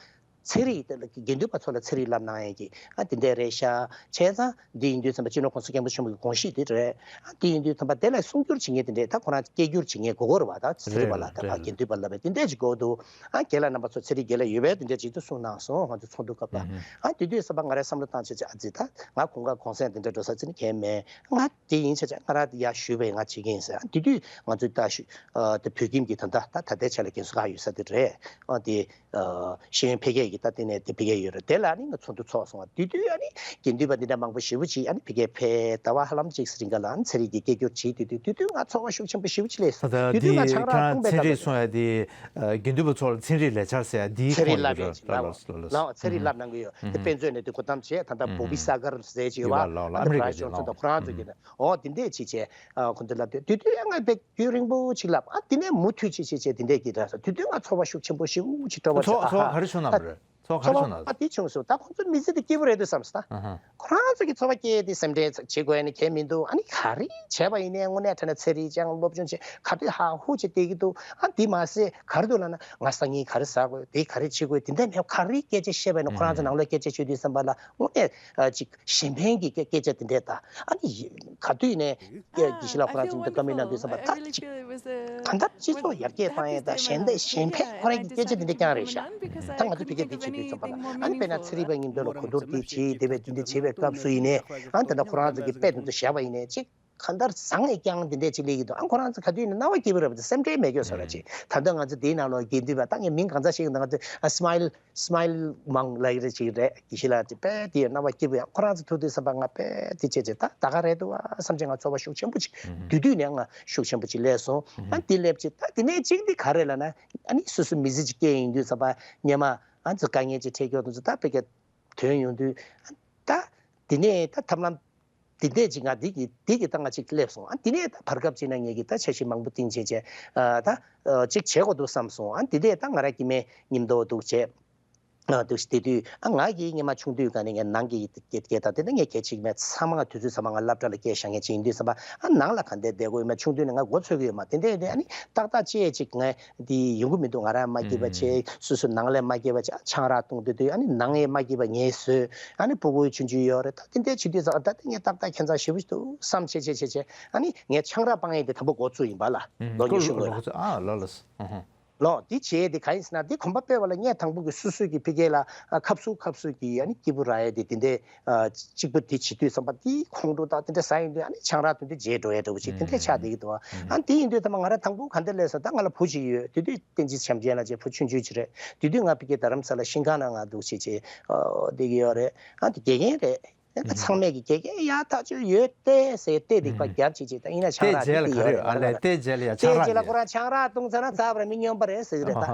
ཚན་རིག་དེ་ལ་དགེ་འདུན་པ་ཚོ་ལ་ཚན་རིག་བསླབ་གནང་ཡས་ཀྱི་ཨ་དེ་འདྲས་རེད་ཤག་བྱས་ཙང་འདི་ཡིན་དུས་ཙམ་པ་སྤྱི་ནོར་༸གོང་ས་༸སྐྱབས་མགོན་ཆེན་པོ་གི་དགོངས་གཞི་དེ་རེད། ཨ་དེ་ཡིན་དུས་ཙམ་པ་དེ་ལ་གསུང་སྒྱུར་བྱེད་མཁན་དེ་འདྲས་ད་ཁོ་རང་སྐད་སྒྱུར་བྱེད་མཁན་དགོས་ཀྱི་རེད་བ། ད་ཚན་རིག་པ་ལ་ད་དགེ་འདུན་པ་ལ་བས་དེ་འདྲས་ཅིག་དགོས་འདུག་ཨ་རྒན་ལགས་རྣམ་པ་ཚོ་ཚན་རིག་དགེ་ལས་ཡོད་པས་དེ་འདྲས་ཅིག་ཏུ་གསུངས་གནང་སོང་། ང་ཚོ་ཚོགས་འདུ་སྐབས་ལ། ཨ་དེ་དུས་ཙམ་པ་ང་རའི་བསམ་བློ་བཏང་བྱས་བྱས། ཨ་ཙི་ད་ང་གོང་ཁ་གོང་སེང་དེ་འདྲ་འགྲོ་ས་ཚིག་ནི་གལ་མེད། ང་དེ་ཡིན་བྱས་བྱས་ང་རང་ཡ་ཞུས་པས་ང་བྱེད་ཀྱི་ཡིན་ཟེར། ཨ་དེ་དུས་ང་ཚོའི་ད་ཞུ་ཨ་དེ་བོད་ཁྱིམ་གྱི་ད་ད་ད་ད་ལྟའི་ཆ་ལ་རྒན་གསོ་ཁང་ཡོད་ས་དེ་རེད། ཨ་དེ་ཨ་ཤེས་ཡོན་འཕེལ་རྒྱས་ གི་ད་དེ་ནས་དེ་ཕ་གིར་ཡོད་རེད། དེ་ལ་ནི་ང་ཚོགས་འདུ་ཚོགས་སོང་བ། དེ་དུས་ཨ་ནི་དགེ་འདུན་པ་འདི་འདྲ་མང་པོ་ཞེ་པོ་ཅིག་ཨ་ནི་ཕ་གིར་ཕེབས། ཟླ་བ་ཧ་ལམ་གཅིག་རིང་ག་ལ་ཨ་ནི་ཚན་རིག་གི་སྐད་སྒྱུར་བྱེད། དེ་དུས་དེ་དུས་ང་ཚོར་བ་ཤུགས་ཆེན་པོ་ཞེ་པོ་ཅིག་སླེབས་སོང་། ད་དེ་དུས་ང་དེ་ཁྱེད་ཆང་རག་རང་བཏུང་པའི་ཚན་རིག་སྐབས་སུ། སོང་ཡ་དེ་དགེ་འདུན་པ་ཚོ་ལ་ཚན་རིག་ལས་འཆར་ཟེར་ཡ་དེའི་ཚན་རིག་ཁོངས་ལབ་ཡ་ཡོད་ཅིག་རེད། ལགས་ལགས་ལགས་ལགས། ཚན་རིག་ལབ་གནང་གི་ཡོད། དེ་དཔེ་མཛོད་ནས་དེ་གོ་གཏམ་བྱས། ད་ལྟ་བོ་བི་ས་གར་ཟེར་ཅིག་ཡོད་པ། ཡོད་པ་ལགས་ལགས། ཨ་མི་རི་ཀའི་ཨ་ཅག་ཚོ་དང་ཁོ་རང་ཚོ་གིས་ཨ་འོ་དེ་འདྲས་ཅིག་བྱས། ཨ་ཁོ་ཚོ་ལབ་དུས་དེ་དུས་ཡང་ང་དཔེ་རྒྱུན་རིང་པོ་ཅིག་ལབ། ཨ་དེ་ནས་མུ་མཐུད་ཅིག་བྱས་བྱས་དེ་འདྲས་ཀྱི་རེད་ཟེར། དེ་དུས་ང་ཚོར་བ་ཤུགས་ཆེན་པོ་ཞེ་པོ་ཅིག་སྤྲོ་བ་ཚོར་བ་ཚོར་བ་ག་རེ་བྱུང་ན་རེད། ཚོར་བ་ག་རེ་བྱུང་ན། ཚོར་བ་དེ་བྱུང་སོང་། ད་ཁོང་ཚོ་མི་ཚེ་དེ་སྐྱིད་པོ་རེད་འདུག་བསམ་སོང་། ད་ཨ་ཧ། ཁོ་རང་ཚོ་གི་ཚོར་བ་སྐྱེས་ཏེ་སེམས་ཁྲལ་བྱེད་དགོས་ནི་གང་མི་འདུག་ཨ་ནི་ག་རེ་བྱས་པ་ཡིན་ནའི་དངོས་གནས་དྲང་གནས་ཚན་རིག་སྦྱང་སློབ་སྦྱོང་བྱས་ག་དུས་ཧ་ཧུ་བྱས་བསྡད་ཀྱི་འདུག་ཨ་འདི་མ་ཟད་ག་རེ་འདུག་ལབ་ན། ང་སང་ཉིན་ག་རེ་ཟ་དགོས། དེ་ག་རེ་བྱེད་དགོས། དེ་འདྲ་མེད། ག་རེ་སྐད་ཆ་བཤད་པ་ཡིན་ན་ཁོ་རང་ཚོ་ནང་ལོགས་སྐད་ཆ་བཤད་དུས་ཙམ་པ་ལ་དངོས་གནས་ཅིག་གཞན་ཕན་གྱི་སྐད་སྐད་ཆ་དེ་འདྲས། ད་ཨ་ནི་ག་དུས་ནས་དགེ་བཤེས་ལགས་ཁོ་རང་ཚོ་འདི་བཀའ་མོལ་གནང་དུས་ཙམ་པ་ད་ཅིག་གང་ལྟར་སྤྱི་ཚོགས་ཡར་རྒྱས་བཏང་ཡས་དང་གཞན་དེ་གཞན་ཕན་ཁོ་རང་གི་སྐད་ཆ་དེ་འདྲ་རྐྱང་རེད་ཤག་ད་ང་ཚོ་ཕ་གིར་འདི་བྱེད་དུས་ཙམ་པ་ལ་ཨ་ནི་དཔེར་ན་ཚན་རིག་པ་ཉིན་ཐོ་ལ་གོ་བསྡུར་འདི་བྱེད། དེ་བས་འདི་འདྲ་བྱེད་པའི་སྐབས་སུ་ཡིན་ནའི་ཨ་ད་ལྟ་ཁོ་རང་ཚོ་གི་དཔེ་དེ་ཚོ་བཞག་པ་ཡིན་ནའི་ཅིག་གང་ལྟར་བཟང་ངེ་རྐྱང་དེ་འདྲས་ཅིག་སླེབས་ཀྱི་འདུག་ཨ་ཁོ་རང་ཚོ་ག་དུས་ཡིན་ན་རྣ་བ་སྐྱིད་པོ་རེད་པ། སེམས་ཁྲལ་མེད་སྐྱོ་ས་ར་ཅིག་ད་ལྟ་ང་ཚོ་དེའི་ནང་ལོགས་དགེ་འདུན་པ་ད་ངས་མིང་གང་ཚ་ཞིག་ང་ཚོ་ཨ་སི་མའིལ་སི་མའིལ་མང་ལབ་ཀྱི་རེད་ཅིག་རེད། དགེ་བཤེས་ལགས་ཅིག་དཔེ་དེ་རྣ་བ་སྐྱིད་པོ་ཡང་ཁོ་རང་ཚོ་ཐུག་དུས་ཙམ་པ་ང་དཔེ་དེ་བྱས་བྱས་ད་ད་ག་རེད་འདུག་ཨ་བསམ་བྱས་ང་ཚོར་བ་ཤུགས་ཆེན་པོ་ཅིག་དུས་དུས་ནས་ང་ཤུགས་ཆེན་པོ་ཅིག་སླེབས་སོང་། ཨ་དེ་སླེབས་ཅིག་ད་དེ་ནས་གཅིག་འདི་ག་རེད་ལབ་ན་ཨ་ནི་སོ་སོ་མི་ཚེ་ཅིག་སྐྱེལ་ཡིན་དུས་ཙམ་པ་སྔོན་མ་ང་ཚོ་དཀའ་ངལ་ཅིག་འཕྲད་སྐྱོ་དུས་ཙམ་ད་དཔེ་ཀ་ཐོན་ཡོང་དུས་ད་དེ་ནས་ད་ཐབས་ལམ་འདི་འདྲས་ཅིག་ང་འདི་གི་འདི་གི་ད་ང་ཅིག་སླེབས་སོང་། ཨ་འདི་ནས་ད་བར་སྐབས་ཅིག་ན་ངེད་ཀྱི་ད་འཆར་གཞི་མང་པོ་བཏིང་བྱས་བྱས་ཨ་ད་ཨ་ཅིག་བྱེད་དགོས་འདུག་བསམ་སོང་། ཨ་འདི་འདྲས་ད་ང་རང་གི་མེ་ཉིམ་མདོག་འདུག་བྱས་ཨ་འདུག་བྱས་དེ་དུས་ཨ་ང་གི་སྔོན་མ་ཆུང་དུས་ག་ནས་ངས་ནང་གི་སྐད་སྐད་ད་དེ་ནས་ངས་གལ་ཆེ་གི་མེད། ཚང་མ་ང་དུས་ཚོད་ཚང་མ་ང་སློབ་གྲྭ་ལ་སྐད་བཤད་མཁན་ཅིག་ཡིན་དུས་ཙམ་པ་ཨ་ནང་ལ་ག་འདྲས་བསྡད་དགོས་ཡོད་མེད་ཆུང་དུས་ནས་ང་མགོ་ཚོད་ཀྱི་ཡོད་མ། དེ་འདྲས་ཡིན་དུས་ཨ་ནི་ཏག་ཏག་བྱས་ཅིག་ང་འདི་ཡོང་གི་མི་འདུག་ང་རང་མ་སྐྱིད་པ་བྱས། སོ་སོ་ནང་ལས་མ་སྐྱིད་པ་བྱས་ཆང་རག་བཏུང་དུས་དུས་ཨ་ནི་ནང་ཡས་མ་སྐྱིད་པ་ངས་ཟོས། ཨ་ནི་ཕྲུ་གུ་ཆུང་ཆུང་ཡོད་རེད། ད་དེ་འདྲས་བྱེད་དུས་ཙང་ད་དེ་ངས་ཏག་ཏག་ཁྱད་མཚར་ཞེ་པོ་ཞིག་འདུག་བསམ་བྱས་བྱས་བྱས་བྱས་ཨ་ནི་ངས་ཆང་རག་སྤང་ཡས་དེ་དང་པོ་འགོ་བཙུགས་ཡིན་པ་ལ་ལོ་ཉི་ཤུ་སྔོན་ལ། ཨ་ལོ་ལོ། ལོ་འདི་བྱས་དེ་ག་ཡིན་ཟེར་ན་དེ་གོམ་པ་སྤོས་པ་ལ་ངས་དང་པོ་གི་སོ་སོ་གི་ཕི་གེ་ལ་ཨ་ཁབ་སུ་ཁབ་སུ་གི་ཨ་ནི་སྐྱིད་པོ་རག་ཡས་དེ་དེ་འདྲས། ཨ་གཅིག་པུ་དེ་བྱེད་དུས་ཙམ་པ་དེའི་ཁོང་ཁྲོ་དང་དེ་འདྲ་ཟ་ཡོང་དུས་ཨ་ནི་ཆང་རག་དེ་འདྲ་བརྗེད་འགྲོ་ཡ་འདྲ་བོ་ཞིག་དེ་འདྲ་ཆགས་བསྡད་ཀྱི་འདུག་ཨ་དེ་ཡིན་དུས་ད་མ་ང་རང་དང་པོ་ག་འདྲ་སླེབས་སོང་། ད་ང་ལ་བུ་ཅིག་ཡོད། དེ་དུས་བསྟན་འཛིན་བྱམས་ཆེན་ལགས་ཅེས་བུ་ཆུང་ཆུང་ཅིག་རེད། དེ་དུས་ང་ཕ་གི་རྡ་རམ་ས་ལ་ཤིང་ཁང་ནང་ང་འདུག་བྱེད་ཅེས་བསྡད་ཀྱི་ཡོད་རེད། ཨ་དེ་དགེ་རྒན་རེད། ཚང་མས་ཀྱི་དགེ་རྒན་ཡག་ཐག་ཆོད་ཡོད་དེ་ཟེར་ཏེ་སྡིག་པ་རྒྱབ་བྱེད་ཅེས་ད་ཡིན་ན་ཆང་རག་དེ་དེ་ཡོད་རེད། ང་ལ་དེ་རྗེས་ལ་ཡ་ཆང་རག་དེ་ལ་ཁོ་རང་ཆང་རག་བཏུང་ཚར་ན་ཚར་བ་རེད། མི་སྨྱོན་པ་རེད་ཟེར་གི་རེད་ད།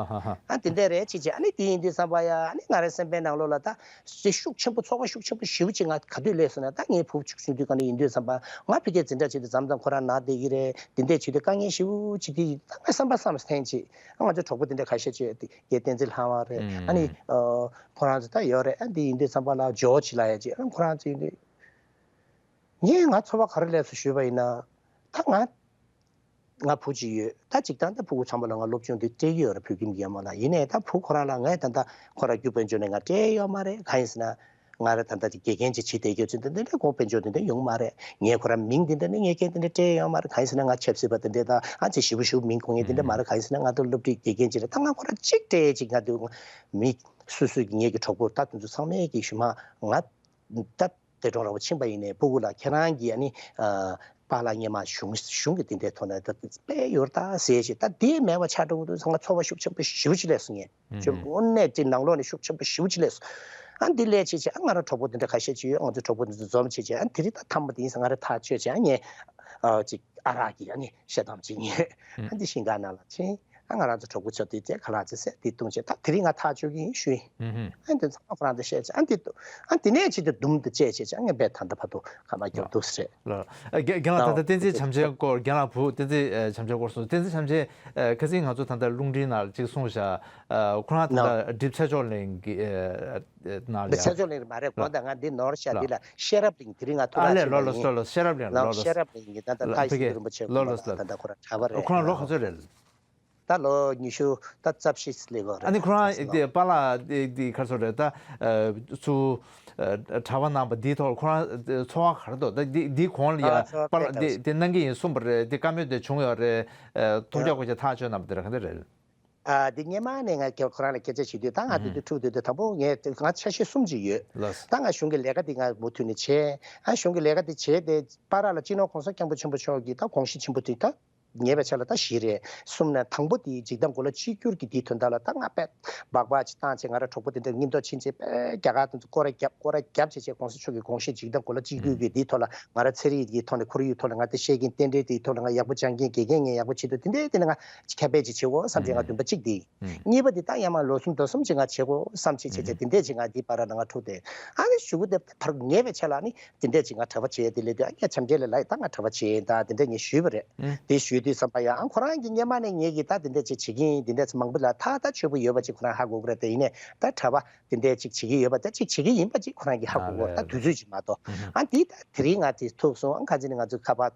ཨ་དེ་འདྲ་རེད་བྱེད་ཅེས་ཨ་ནི་དེ་ཡིན་དུས་ཙམ་པ་ཡ་ཨ་ནི་ང་རའི་སེམས་པའི་ནང་ལོགས་ལ་ད། ཅིག་ཤུགས་ཆེན་པོ་ཚོར་བ་ཤུགས་ཆེན་པོ་ཞེ་པོ་ཅིག་ང་ག་དུས་སླེབས་སོང་ན་ད་ངའི་བུ་ཆུང་ཆུང་དུས་ག་ནས་ཡིན་དུས་ཙམ་པ་ང་ཕ་གིར་འཛིན་གྲྭ་བྱེད་དུས་མཚམས་མཚམས་ཁོ་རང་ན་བསྡད་ཀྱི་རེད། འདི་འདྲས་བྱེད་དུས་དཀའ་ངལ་ཞེ་པོ་ཅིག་དེ་ད་ངའི་བསམ་པ་བསམ་ཐེངས་ཅིག་ང་ཚོ་གྲོགས་པོ་དེ་འདྲས་ཁ་ཤས་ཅིག་དགེ་བསྟན་འཛིན་ལྷ་དབང་རེད། ཨ་ནི་ཁོ་རང་ཚོ་ད་ཡོད་རེད། ཨ་འདི་ཡིན་དུས་ཙམ་པ་ལ་ཇོ་ཇི་ལབ་ཡ་ཅིག་ཨ་ཁོ་རང་ཚོ་ཡིན་དུས་ངས་ང་ཚོར་བ་ག་རེ་སླེབས་སོང་ཞུས་པ་ཡིན་ན་ད་ང་ང་བུ་གཅིག་ཡོད། ད་གཅིག་ད་ལྟ་ཕྲུ་གུ་ཚང་མ་ལ་ང་སློབ་སྦྱོང་འདི་སྤྲད་ཀྱི་ཡོད་རེད། བོད་ཁྱིམ་རྒན་མོ་ལ། ཡིན་ནའི་ད་བུ་ཁོ་རང་ལ་ངས་ད་ལྟ་ཁོ་རང་རྒྱུ་དཔལ་འབྱོར་ནས་ང་སྤྲད་ཡོད་མ་རེད། གང་ཡིན་ཟེར་ན་ང་རང་ད་ལྟ་དགེ་རྒན་ཅིག་བྱེད་བསྡད་རྒྱུ་ཚོད་འདི་འདི་འདྲ་ཁོང་དཔལ་འབྱོར་འདི་འདྲ་ཡོང་མ་རེད། ངས་ཁོ་རང་མིང་འདི་འདྲ་ནི་ངས་སྐད་འདི་འདྲ་སྤྲད་ཡོད་མ་རེད། གང་ཡིན་ཟེར་ན་ང་ཆབ་སྲིད་པ་འདི་འདྲ་དང་ཨ་ཅེ་ཞེ་པོ་ཞེ་པོ་མིང་གོ་ངེས་འདི་འདྲ་མ་རེད། གང་ཡིན་ཟེར་ན་ང་ཚོ་སློབ་ཁྲིད་དགེ་རྒན་ཅིག་རེད། ད་ང་ཁོ་རང་གཅིག་སྤྲད་ཅིག་ང་འདུག་མི་སུ་སུ་གི་ངེད་ཀྱི་གྲོགས་པོ་ད་དེ་ཚོ་ཚང་མས་ཀྱི་ཞུ་མ་ང་ད། འདས་གྲོངས་ར་བ་ཕྱིན་པ་ཡིན་ནའི་ཕྲུ་གུ་ལ་ཁྱེད་རང་གིས་ཨ་ནི་ཨ་པཱ་ལགས་སྔོན་མ་གཞུང་གཞུང་གི་དེ་འདྲའི་ཐོག་ནས་ད་དཔེ་ཡོད་ད་ཟེར་ཞེས་ད་དེ་མེད་པ་ཆགས་འགྲོ་གི་འདུག་ང་ཚོར་བ་ཤུགས་ཆེན་པོ་ཞེ་པོ་ཅིག་སླེབས་སོང་ངས། ཅུང་དངོས་གནས་ཅིག་ནང་ལོགས་ནས་ཤུགས་ཆེན་པོ་ཞེ་པོ་ཅིག་སླེབས་སོང་། ཨ་འདི་སླེབས་བྱས་བྱས་ཨ་ང་རང་གྲོགས་པོ་དེ་འདྲ་ཁ་ཤས་ཅིག་ཡོད། ང་ཚོའི་གྲོགས་པོ་དེ་ཚོ་འཛོམས་བྱས་བྱས་ཨ་དེ་རིང་ད་ཐ་མ་དེ་ཡིན་ས་ང་རང་ཐག་ཆོད་བྱས་ཨ་ངས་ཨ་ཅིག་ཨ་རག་གི་ཨ་ནི་ཤ་དམ་ཅིག་ངས་ཨ་འདི་ཤིང་ཀ་ནང་ལ་ཕྱིན། ཨ་ང་རང་ཚོ་གྲོགས་པོ་ཚོ་དེ་ཚེ་ཁ་ལག་ཚེ་སེ་དེ་བཏུང་བྱས་ད་དེ་རིང་ང་ཐག་གཅོད་ཀྱི་ཡིན་ཞུ་ཡིན། ཨ་འདི་ཚང་མ་ཁོ་རང་ཚོ་བཤད་བྱས་ཨ་འདི་ཏུ་ཨ་འདི་ནས་ཆེད་དུ་འདུམ་དུ་བཅད་བྱས་བྱས་ཨ་ངས་བས་ད་ལྟ་བར་དུ་ཁ་མ་རྒྱབ་འདུག་ཟེར། ལ་རྒན་ལགས་ད་ལྟ་བསྟན་འཛིན་བྱམས་ཆེན་སྐོར་རྒན་ལགས་བུ་བསྟན་འཛིན་བྱམས་ཆེན་སྐོར་སོང་། བསྟན་འཛིན་བྱམས་ཆེན་ཁ་སང་ང་ཚོ་ད་ལྟ་རླུང་འཕྲིན་ནང་གཅིག་གསུངས་བཞག་ཁོ་རང་ད་ལྟ་གྲིབ་ཚེ་མཆོག་གླིང་གི་ནང་ལ་ཚེ་མཆོག་གླིང་རེད་མ་རེད། གོང་ད་ང་འདི་ནོར་བཞག་འདི་ལ་ཤེས་རབ་གླིང་དེ་རིང་ང་ཐུག་ཨ་ལས་ལོ་ལོ་ལོ་ལོ་ཤེས་རབ་གླིང་ལོ་ལོ་ཤེས་རབ་གླིང་གི་ད་ལྟ་ལ་ཐག་ཕ་གི་ཤིང་རིན་པོ་ཆེ་ལོ་ལོ་ལོ་ད་ལྟ་ཁོ་རང་གྲྭ་པ་རེད། ཁོ་རང་ལོ་ག་ཚོད་རེད། ད་ལོ་ཉི་ཤུ་ད་རྩ་བཞི་སླེབས་ཡོད་རེད། ཨ་ནི་ཁོ་རང་དེ་པཱ་ལགས་དེ་དེ་ག་ཚོད་རེད་ད། ཚུ་གྲྭ་པ་གནང་པ་འདིའི་ཐོག་ཁོ་རང་ཚོར་བ་ག་རེ་འདུག་ད་འདི་འདི་གོང་ལ་ཡ་པཱ་ལགས་དེ་དེ་གནང་གི་ཡིན་གསུངས་པ་རེད། དེ་བཀའ་མོལ་དེ་བྱུང་ཡོད་རེད། ཐུགས་རྒྱག་དགོས་ཀྱི་ཐག་ཆོད་གནང་པ་དེ་རེད། ག་འདྲ་རེད། ཨ་འདི་སྔོན་མ་ནས་ང་ཁོ་རང་ལ་སྐད་ཆ་བྱེད་དུས་ད་ང་དེ་དུས་ཕྲུག་དེ་དུས་དང་པོ་ངས་ང་ཆ་ཤས་གསུམ་ཅིག་ཡོད། ད་ང་གཞུང་གི་ལས་ཀ་དེ་ང་མུ་མཐུད་ནས་བྱས། ཨ་གཞུང་གི་ལས་ཀ་དེ་བྱས་ཏེ་པཱ་ལགས་ལ་སྤྱི་ནོར་༸གོང་ས་༸སྐྱབས་མགོན་ཆེན་པོ་མཆོག་གིས་ད་དགོངས་གཞི་ཆེན་པོ་དེ་ད། ཉེ་བའི་ཆར་ལ་ད་བཞི་རེད། གསུམ་ནས་དང་པོ་དེ་འཇིག་རྟེན་གོ་ལ་གཅིག་གྱུར་གྱི་དེའི་དོན་དག་ལ་ད་ང་དཔེ་སྦག་སྦག་ཅིག་བཏང་བྱས། ང་ར་གྲོགས་པོ་དེ་འདྲ་མཉམ་དུ་ཕྱིན་བྱས་དཔེ་རྒྱ་གར་དེ་ཚོ་སྐོར་ར་བརྒྱབ། སྐོར་ར་བརྒྱབ་བྱས་བྱས་གོང་ས་མཆོག་གི་དགོངས་གཞི་འཇིག་རྟེན་གོ་ལ་གཅིག་གྱུར་གྱི་དེའི་ཐོག་ལ་ང་ར་ཚན་རིག་གི་ཐོག་ནས་ཁོར་ཡུག་ཐོག་ལ་ང་དེ་བཤད་མཁན། རྟེན་འབྲེལ་དེའི་ཐོག་ལ་ང་ཡག་པོ་སྦྱང་མཁན། དགེ་རྒན་ངས་ཡག་པོ་བྱེད་འདོད། དེ་འདྲའི་དེ་ནས་ང་ཁྱབ་སྤེལ་ཅིག་བྱེད་དགོས་བསམ་བྱས་ང་འདུན་པ་གཅིག་དེ། གཉིས་པ་དེ་ད་ཡང་མ་ལོ་གསུམ་མདོ་གསུམ་ཅིག་ང་བྱེད་དགོས་བསམ་བྱས་བྱས་བྱས་དེ་འདྲས་ཅིག་ང་འདི་བར་ལ་ང་འཁྲུག་སྟེ། ཨ་ནི་གཞུག་གུ་དེ་བར་ཉེ་བའི་ཆ་ལ་ནི་དེ་འདྲས་ཅིག་ང་གྲྭ་པ་བྱས་དེ་ལས་དུས། ཨ་ངས་བྱམས་བརྩེ་ལ་ལབ་ཡིན། ད་ང་གྲྭ་པ་བྱས་ཡིན། ད་དེ་འདྲས་ངས་ཞུས་པ་རེད། དེ་ཞུས་དུས་ཙམ་པ་ཡང་ཨ་ཁོ་རང་གིས་སྔོན་མ་ནས་ངེད་ཀྱིས་ད་དེ་འདྲས་ཅིག་བྱེད་ཀྱི་ཡིན། དེ་འདྲས་མང་པོ་ལ་ད་ད་ཆོས་པོ་ཡོད་པ་ཅིག་ཁོ་རང་ཧ་གོ་གི་རེད། དེ་ཡིན་ནས་ད་གྲྭ་པ་དེ་འདྲས་ཅིག་བྱེད་ཀྱི་ཡོད་པ། ད་ཅིག་བྱེད་ཀྱི་ཡིན་པ་ཅིག་ཁོ་རང་གིས་ཧ་གོ་གི་རེད། ད་དུས་ཚོད་ཅིག་མ་གཏོགས། ཨ་འདི་ད་དེ་རིང་ང་དེ་ཐུག་སོང་། ཨ་ཁ་ཅིག་ནི་ང་ཚོའི་ཁ་པར་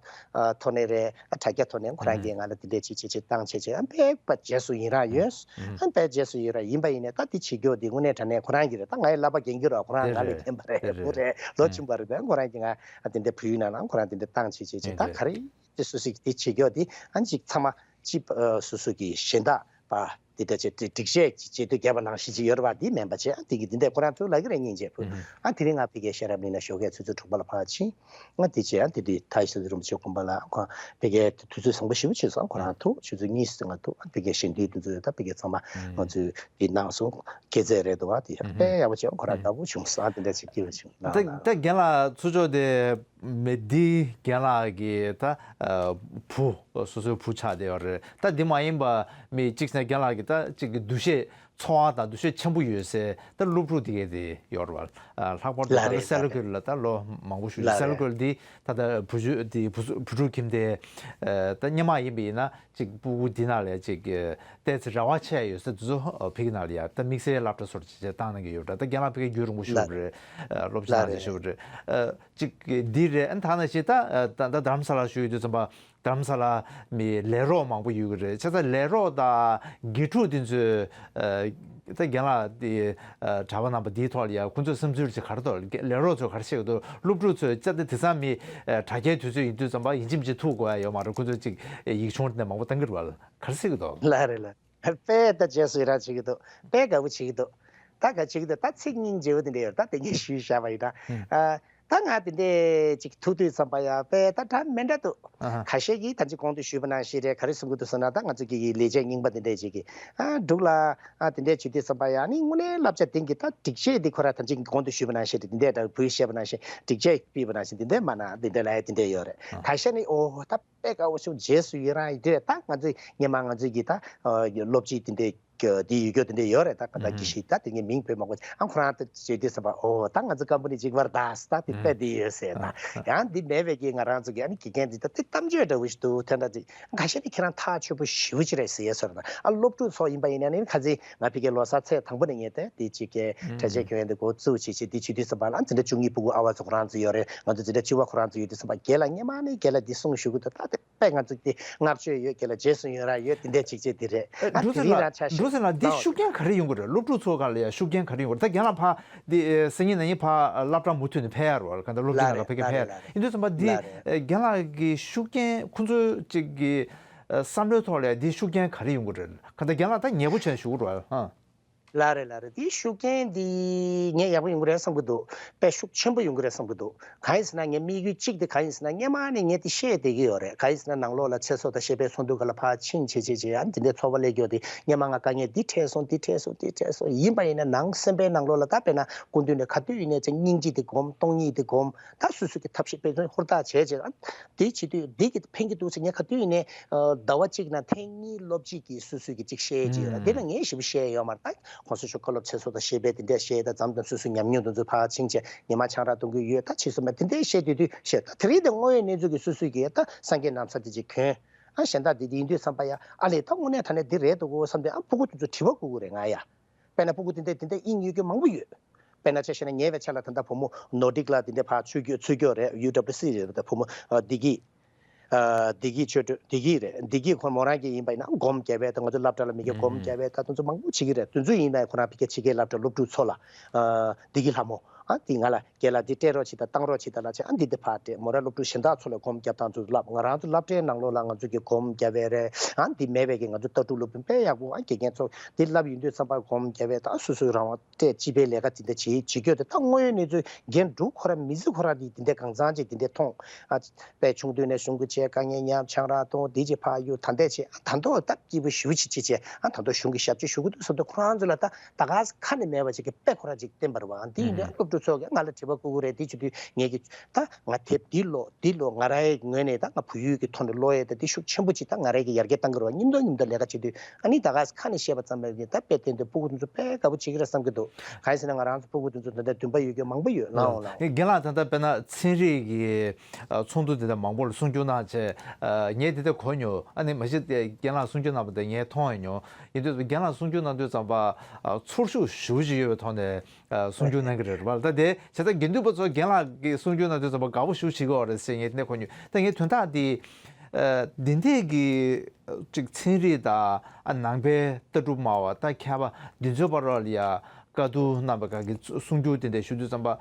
ཐོག་ནས་རེད། ཨ་དྲ་རྒྱ་ཐོག་ནས་ཁོ་རང་གིས་ང་ལ་དེ་འདྲས་བྱེད་བྱེད་བྱེད་བཏང་བྱེད་བྱེད། ཨ་དཔེ་པ་རྗེས་སུ་ཡི་རངས་ཡོད། ཨ་དཔེ་རྗེས་སུ་ཡི་རངས་ཡིན་པ་ཡིན་ནས། ད་དེ་བྱེད་རྒྱུ་དེ་དངོས་གནས་དྲང་གནས་ཁོ་རང་གིས་རེད། ད་ང་ཡི་ལབ་པ་འགན་རྒྱུ་ར་ཁོ་རང་ང་ལས་ཕན་པ་རེད། བུ་རེད། ལོ་ཆུང་པ་རེད། ད་ཁོ་རང་གིས་ང་ཨ་དེ་འདྲས་བུ་ཡིན་ན་ལ་ཁོ་རང་དེ་འདྲས་བཏང་བྱེད་བྱེད་བྱེད། ད་ག་རེ་དེ་སོ་སོས་དེ་བྱེད་རྒྱུ་དེ་ཨ་ཅིག་ཚང་མ་ཅིག་སོ་སོ་གི་གཞན་དག་པ་དེ་འདྲ་བྱེད་སྒྲིག་ཆས་ཀྱི་བྱེད་དུས་རྒྱབ་པ་ནང་བཞིན་ཅིག་ཡོད་རེད་པ། འདི་མིན་པ་བྱས། ཨ་དེ་གི་འདི་འདྲས་ཁོ་རང་ཚོ་ལབ་ཀྱི་རེད། སྙིང་རྗེ་པོ། ཨ་དེ་རིང་ང་ཕ་གིའི་ཤེས་རབ་གླིང་ན་ཞོགས་ཀས་ཆུ་ཚོད་དྲུག་པ་ལ་ཕར་ཕྱིན། ང་དེ་བྱས། ཨ་དེ་དུས་ཐའི་སི་རིན་པོ་ཆེ་དགོན་པ་ལ་ཁོང་ཕ་གིའི་དུས་ཚོད་བཟང་པོ་ཞེ་པོ་བྱས་སོང་། ཁོ་རང་ཐུག་ཆུ་ཚོད་གཉིས་ཙམ་ང་ཐུག་ཨ་ཕ་གིའི་ཞལ་འདོན་དེ་ཚོ་ད་ཕ་གིའི་ཚང་མ་ང་ཚོས་དེ་གནང་སོང་། སྐྱེས་ཚེས་རེད་འདུག་ཨ་དེ་དཔེ་ཡག་པོ་བྱས། ཁོ་རང་དགའ་པོ་བྱུང་སོང་། ཨ་དེ་འདྲ་ཅིག་སྐྱིད་པོ་བྱུང་། ད་ལགས་ལགས་ད་རྒན་ལགས་ཚུར་ཕྱོགས་དེ། མི་འདི་རྒན་ལགས་ཀྱི་ད་ཨ་བུ་སོ་སོའི་བུ་ཆགས་བསྡད་ཡོད་རེད། ད་འདི་མ་ཡིན་པ་མི་གཅིག་ཟེར་ན་རྒན་ལགས་ཀྱི་ད་གཅིག་གི་འདུ་ཤེས་འཚོ་བ་དང་འདུ་ཤེས་ཆེན་པོ་ཡོད་སའི་ད་སློབ་ཕྲུག་དེ་གས་དེ་ཡོད་རེད་བ། ཨ་ལྷག་པར་དུ་ལགས་ད་རེད། སེ་ལ་ལགས་རེད། ཀུལ་ལ་ད་ལོ་མང་པོ་བཞུགས། ལགས་སེ་ལ་རེད། ཀུལ་འདི་ད་ལྟ་བུ་བཞུགས་དེ་བུ་བུ་ཕྲུག་ཁྱིམ་དེ་ཨ་ད་སྔོན་མ་ཡིན་པ་ཡིན་ན་གཅིག་སྤུ་གུ་འདི་ནང་ལ་གཅིག་ཨ་ཏོག་ཙམ་རེ་བ་ཆེ་ཡོད་ས་དེ་ཚོ་ཨ་ཕ་གི་ནང་ལ་ཡ་ད་དམིགས་བསལ་སློབ་གྲྭ་སོར་ཅིག་བཏང་གནང་གི་ཡོད་རེད། ད་རྒན་ལགས་ཕ་གི་རྒྱུན་རིང་པོ་བཞུགས་ལགས་རེད། ཨ་སློབ་སྦྱོང་ལགས་གནང་རེད། བཞུགས་རེད། ཨ་གཅིག་འདི་རེད། ཨ་ཐ་ན་ཞིག་ད་ད་ད་རྡ་རམ་ས་ལ་བཞུགས་ཡོད་དུས་ཙམ་པ་རྡ་རམ་ས་ལ་མི་ལས་རོགས་མང་པོ་ཡོད་ཀྱི་རེད། བྱས་ཙང་ལས་རོགས་དང་དགེ་ཕྲུག་དེ་ཚོས་ཨ་ད་རྒན་ལགས་དེ་ཨ་གྲྭ་པ་རྣམ་པ་འདིའི་ཐོག་ལ་ཡ་ཁོང་ཚོའི་བསམ་ཚུལ་ཅིག་ག་རེ་འདུག་ལས་རོགས་ཚོས་ག་རེ་བཤད་ཀྱི་འདུག་སློབ་ཕྲུག་ཚོས་བྱས་ཙང་དེང་སང་མི་ཨ་དྲ་རྒྱའི་དུས་ཚོད་ཡིན་དུས་ཙམ་པ་ཡིན་གཅིག་མིན་གཅིག་ཐུག་དགོས་ཡ་ཡོད་མ་རེད། ཁོང་ཚོས་ཅིག་ཡིག་ཆུང་དེ་འདྲ་མང་པོ་བཏང་གི་རེད་བ། ག་རེ་བཤད་ཀྱི་འདུག་ལགས་རེད་ལགས། དཔེ་ད་རྗེས་སུ་ཡི་རངས་བྱེད་ཀྱི་འདུག་དཔེ་དགའ་པོ་བྱེད་ཀྱི་འདུག་ད་ག་བྱེད་ཀྱི་འདུག་ད་ཚིག་སྙིང་རྗེ་པོ་དེ་འདྲ་ཡོད། ད་དེ་ངས་ཞུས་བཞག་པ་ཡིན་ད། ཨ་ད་ང་དེ་འདྲས་ཅིག་ཐུག་དུས་ཙམ་པ་ཡ་དཔེ་ད་འདྲ་མི་འདྲ་འདུག་ཨ་ཧ། ཁ་ཤས་ཀྱིས་ད་ཅི་གོང་དུ་ཞུས་པ་ནང་བཞིན་རེད། ག་རེ་གསུང་གི་འདུག་ཟེར་ན། ད་ང་ཚོ་གི་ལས་བྱེད་རྙིང་པ་དེ་འདྲས་ཅིག་གིས་ཨ་འབྲུག་ལ་ཨ་དེ་འདྲས་བྱེད་དུས་ཙམ་པ་ཡ་ནི་དངོས་གནས་བསླབ་བྱ་དེང་གི་ད་སྒྲིག་ཆས་འདི་ཁོ་ར་ད་ཅི་གོང་དུ་ཞུས་པ་ནང་བཞིན་རེད། དེ་འདྲས་ད་བུས་བཤད་པ་ནང་བཞིན་སྒྲིག་ཆས་ཕུལ་བ་ནང་བཞིན་དེ་འདྲས་མ་གནང་། དེ་འདྲས་ལབ་ཡ་དེ་འདྲས་ཡོད་རེད། ཨ་ཁ་ཤས་ནི་ཨོ་ད་དཔེ་དགའ་པོ་བྱུང་། རྗེས་སུ་ཡི་རངས་ཡིན་དུས། ད་ང་ཚོས་སྔོན་མ་ང་ཚོས་ཀྱི་ད་ཨ་སློབ་སྤྱི་དེ་འདྲས་ཀྱི་དེ་ཡོད་རྒྱུ་དེ་འདྲས་ཡོད་རེད། ད་ད་ཨུ་ཀི་ཧུམ་ཤི། ད་དེ་ངས་མིང་བོས་མ་དགོས། ཨ་ཁོ་རང་དེ་བྱེད་དུས་ཙམ་པ་ཨོ་ད་ང་ཚོ་ཀམ་པ་ནི་གཅིག་པར་ད་ད་དེ་ཨུ་དཔེ་དེ་ཡོད་ཟེར་ན། ཨ་ཡང་འདི་མེད་པའི་གི་ང་རང་ཚོ་གི་ཨ་ནི་དགེ་རྒན་འདི་ད་དེ་གཏམ་བརྗོད་འདྲ་བོ་ཞིག་འདུག་དེ་འདྲ་ཅིག་ཁ་ཤས་ནི་ཁྱེད་རང་ཐག་ཆོད་པོ་ཞེ་པོ་ཅིག་རེད་ཟེར་ཡས་ཟེར་ན། ཨ་སློབ་ཕྲུག་ཚོ་ཡིན་པ་ཡིན་ན་ནི་ཁ་ཚིག་ང་ཕ་གི་ལོ་གསར་ཚེས་དང་པོ་ནས་ངས་དེ་དེ་ཅིག་གི་ཨུ་གྲྭ་ཆས་གྱོན་ཡས་འདི་འགོ་བཙུགས་བྱེད་བྱེད་དེ་བྱེད་དུས་ཙམ་པ་ལ་ཨ་འཛིན་གྲྭ་བཅུ་གཉིས་སྤུ་གུ་ཨ་བ་ཚོ་ཁོ་རང་ཚོ་ཡོད་རེད། ང་ཚོ་འཛིན་གྲྭ་བཅུ་པ་ཁོ་རང་ཚོ་ཡོད་དུས་ཙམ་པ་རྒན་ལགས་སྔོན་མ་ནས་རྒན་ལགས་འདི་གསུང་ཞུ་གི་འདུག་ད་དེ་དཔེ་ང་ཚོ་འདི་བསྔགས་བརྗོད་ཡོད། རྒན་ལགས་རྗེས་སུ་ཡི་རངས་ཡོད། དེ་འདྲས་ཅིག་ཅིག་འདི་རེད། ཨ་འདུག་ཟེར་ན་འདི་ཤུགས་རྐྱེན་ག་རེ་ཡོང་གི་རེད། སློབ་ཕྲུག་ཚོ་སྒང་ལ་ཡ་ཤུགས་རྐྱེན་ག་རེ་ཡོང་གི་རེད། ད་རྒན་ལགས་ཕར་འདི་སང་ཉིན་གནངས་ཉིན་ཕར་སློབ་གྲྭ་མུ་མཐུད་ནས་ཕེབས་ཡ་རེད་བ། ག་འདྲ་སློབ་སྦྱོང་ལ་ཕ་གི་ཕེབས་ཡ་རེད། ཡིན་དུས་ཙམ་པ་འདི་རྒན་ལགས་ཀྱི་ཤུགས་རྐྱེན་ཁོང་ཚོའི་ཅིག་གི་བསམ་བློའི་ཐོག་ལ་འདི་ཤུགས་རྐྱེན་ག་རེ་ཡོང་གི་རེད། ག་འདྲ་རྒན་ལགས་ད་ཉེ་པོ་བྱས་ནས་བཞུགས་རེད་བ། ལགས་རེད་ལགས་རེད། དེའི་ཤུགས་རྐྱེན་འདི་ངས་ཡག་པོ་ཡོང་གི་རེད་བསམ་གྱི་འདུག་དཔེ་ཤུགས་ཆེན་པོ་ཡོང་གི་རེད་བསམ་གྱི་འདུག་གང་ཡིན་ཟེར་ན་ངའི་དམིགས་ཡུལ་གཅིག་དེ་གང་ཡིན་ཟེར་ན་སྔོན་མ་ནས་ངས་དེ་བཤད་བསྡད་ཀྱི་ཡོད་རེད། གང་ཡིན་ཟེར་ན་ནང་ལོགས་ལ་ཚེ་སྲོག་དང་ཤེས་པའི་ཚོགས་འདུ་སྒང་ལ་ཕར་ཕྱིན་བྱས་བྱས་བྱས་ཨ་ནི་དེ་འདྲའི་ཚོགས་པ་སླེབས་ཀྱི་ཡོད་དེ། སྔོན་མ་ང་དཀའ་ངལ་འདི་འཕྲད་སོང་འདི་འཕྲད་སོང་འདི་འཕྲད་སོང་ཡིན་པ་ཡིན་ན་ནང་སེམས་པའི་ནང་ལོགས་ལ་ད་དཔེར་ན་སྐུ་མདུན་ནས་ག་དུས་ཡིན་ནའི་ཅིག་སྙིང་རྗེ་དེ་སྒོམ། སྟོང་ཉིད་དེ་སྒོམ། ད་སོ་སོ་གི་ཐབས་ཤེས་དཔེ་མཚོན་ཧུར་ཐག་བྱས་བྱས་ཨ་དེ་བྱེད་དུས་འདི་གི་ཕན་གྱི་འདུག་ཟེར་ངས་ག་དུས་ཡིན་ནའི་ཟླ་བ་གཅིག་ནང་ཐེངས་གཉིས་སློབ་སྤྱི་གིས་སོ་སོ་གི་ཅིག་བཤད་ཀྱི་ཡོད་རེད། དེ་ལ་ངས་ཞེ་པོ་བཤད་ཡོད་མ་རེད། ད་གོང་ས་མཆོག་བཀའ་སློབ་ཚེ་སྲོག་དང་ཤེས་པའི་དེ་འདྲས་བཤད། ད་འཛམ་གདོང་སོ་སོའི་ཉམས་མྱོང་དེ་ཚོ་ཕར་ཕྱིན་བྱས་ཉི་མ་ཆང་རག་གཏོང་གི་ཡོད། ད་བྱས་སོང་མ་དེ་འདྲས་བཤད་དུས་དུས་བཤད། ད་དེ་རིང་དེ་དངོས་ཡོད་གནས་ཚུལ་གྱི་སོ་སོའི་གི་ད་སངས་རྒྱས་ན་བཟའ་དེ་ཅིག་གྱོན། ཨ་གཞན་དག་དེ་དེ་ཡིན་དུས་བསམ་པ་ཡ་ཨ་ལས་ད་དངོས་གནས་དྲང་གནས་འདི་རེད་འདུག་གོ་བསམ་དུས་ཨ་སྤུ་གུ་དེ་ཚོ་དྲི་བ་བཀོད་ཀྱི་རེད་ང་ཡ། དཔེར་ན་སྤུ་གུ་དེ་འདྲས་དེ་འདྲས་དབྱིངས་ཡོད་རྒྱུ་མང་པོ་ཡོད། དཔེར་ན་ཆ་བཞག་ན་ཉེ་བའི་ཆར་ལ་ད་ལྟ་བུ་མོ་ནོར་ཌིག་ལ་དེ་འདྲས་ཕར་ཚུར་སྐྱོད་ཚུར་སྐྱོད་རེད། ཡུ་ཌབ་ལིའུ་སི་རེད། ད་བུ་མོ་ཨ་བདེ་སྐྱིད་ཨ་བདེ་སྐྱིད་ཆོས་སྒྲོན་བདེ་སྐྱིད་རེད། བདེ་སྐྱིད་ཁོ་མོ་རང་གི་ཡིན་པ་ཡིན་ན་སྒོམ་རྒྱབ་པའི་ད་ང་ཚོ་སློབ་གྲྭ་ལ་མི་སྒེར་སྒོམ་རྒྱབ་པའི་ད་དེ་ཚོ་མང་པོ་བྱེད་ཀྱི་རེད། དེ་ཚོ་ཡིན་ན་ཁོ་རང་ཕ་གི་ཕྱི་རྒྱལ་སློབ་གྲྭ་སློབ་ཕྲུག་ཚོ་ལ་ཨ་བདེ་སྐྱིད་ལྷ་མོ་ ཨ་འདི་ང་ལ་རྒན་ལགས་འདི་སྤྲད་རོགས་བྱེད་དང་བཏང་རོགས་བྱེད་དང་ལབ་བྱས། ཨ་འདི་འདི་ཕར་སྤྲད། མོ་ར་སློབ་ཕྲུག་གཞན་དག་ཚོ་ལ་སྒོམ་རྒྱབ་སྟངས་ཚོ་ལབ། ང་རང་ཚོ་སློབ་གྲྭའི་ནང་ལོགས་ལ་ང་ཚོ་གི་སྒོམ་རྒྱབ་པའི་རེད། ཨ་འདི་མེད་པའི་གི་ང་ཚོ་ལྟ་གྲུབ་སློབ་དཔོན་དཔེ་ཡག་པོ། ཨ་དགེ་རྒན་ཚོ་འདི་ལབ་ཡོང་དུས་ཙམ་པ་སྒོམ་རྒྱབ་པའི། ད་སོ་སོའི་རང་དབང་སྤྲད། སྤྱི་པའི་ལས་ཀ་འདི་འདྲ་བྱེད་བྱེད་རྒྱུ་དེ། ད་དངོས་ཡོད་གནས་ཚུལ་རྒན་འབྲུག་ཁོ་ར་མི་ཚེ་ཁོ་ར་འདི་འདི་འདྲ་གང་ཚང་ཅིག་འདི་འདྲ་མཐོང་། ཨ་དཔེ་ཆུང་དུས་ནས་གཞུང་གི་བྱས། དཀའ་ངལ་མཉམ། ཆང་རག་འཐུང་། འདི་བྱས་ཕར་གཡུག་ད་འདས་བྱས། ཨ་ད་དུང་སྟབས་སྐྱིད་པོ་ཞེ་པོ་ཅིག་ཅིག་བྱས། ཨ་ད་དུང་གཞུང་གི་ཞབས་ཕྱི་ཞུ་གི་འདུག་བསམ་དུས། ཁོ་རང་ཚོ་ལ་ད་ད་ག་ས་ཁ་ནས་མེད་པ་ཅིག་གི་དཔེ་ཁོ་ར་ཅིག་བསྟན་པ་རེད་བ། ཨ་འདི་ཡིན་དུས་ཨ་སློབ་ཕྲུག་ཚོ་གིས་ང་ལ་དྲི་བ་བཀོད་ཀྱི་རེད། འདི་བྱེད་དུས་ངས་ཀྱི་ད་ང་དེབ་འདི་ཀློག་འདི་ཀློག་ང་རའི་ངོས་ནས་ད་ང་བོད་ཡིག་གི་ཐོག་ནས་ཀློག་ཡས་ད་འདི་ཤུགས་ཆེན་པོ་ཅིག་ད་ང་རའི་གི་ཡར་རྒྱས་གཏང་གི་རེད་བ། མཉམ་དུ་མཉམ་དུ་ལས་ཀ་བྱེད་དུས། ཨ་ནི་ད་ག་ས་ཁ་ནས་བཤད་པ་ཙམ་མེད་པ་ཅིག་ད་དཔེ་བསྟན་དུས་སྤུ་གུ་དེ་ཚོ་དཔེ་དགའ་པོ་བྱེད་ཀྱི་རེད་བསམ་གྱི་འདུག་གང་ཡིན་ཟེར་ན་ང་རང་ཚོ་སྤུ་གུ་དེ་ཚོ་ད་ལྟ་འདུན་པ་ཡོད་རྒྱུ་མང་པོ་ཡོད། ལའང་ལའང་། རྒན་ལགས་ད་ལྟ་དཔེར་ན་ཚན་རིག་གི་ཚོགས་འདུ་དེ་འདྲ་མང་པོ་ལ་གསུང་སྒྱུར་གནང་བྱས། ངས་དེ་འདྲ་གོ་མྱོང་། ཨ་ནི་མ་གཞི་རྒན་ལགས་གསུང་སྒྱུར་གནང་བ་དེ་ངས་མཐོང་ཡང་མྱོང་། ཡིན་དུས་རྒན་ལགས་གསུང་སྒྱུར་གནང་དུས་ཙམ་པ་ཚོར་ཤུགས་ཞེ་པོ་ཅིག་ཡོད་པའི་ཐོག་ནས་གསུང་སྒྱུར་གནང་གི་རེད་བ། ད་དེ་བྱས་ཙང་དགེ་འདུན་པ་ཚོ་རྒན་ལགས་ཀྱི་གསུང་སྒྱུར་གནང་དུས་ཙམ་པ་དགའ་པོ་ཞེ་པོ་བྱེད་ཀྱི་ཡོད་རེད་ཟེར་ངས་དེ་འདྲ་གོ་མྱོང་། ད་ངས་དོན་དག་འདི་འདི་འདྲས་ཀྱི་ཅིག་ཚན་རིག་དང་ཨ་ནང་པའི་ལྟ་གྲུབ་སྨྲ་བ་ད་མཁས་པ་འདི་ཚོའི་བར་ལ་ཡ་བཀའ་བསྡུར་གནང་བའི་སྒང་གི་གསུང་སྒྱུར་དེ་འདྲ་ཞུ་དུས་ཙམ་པ།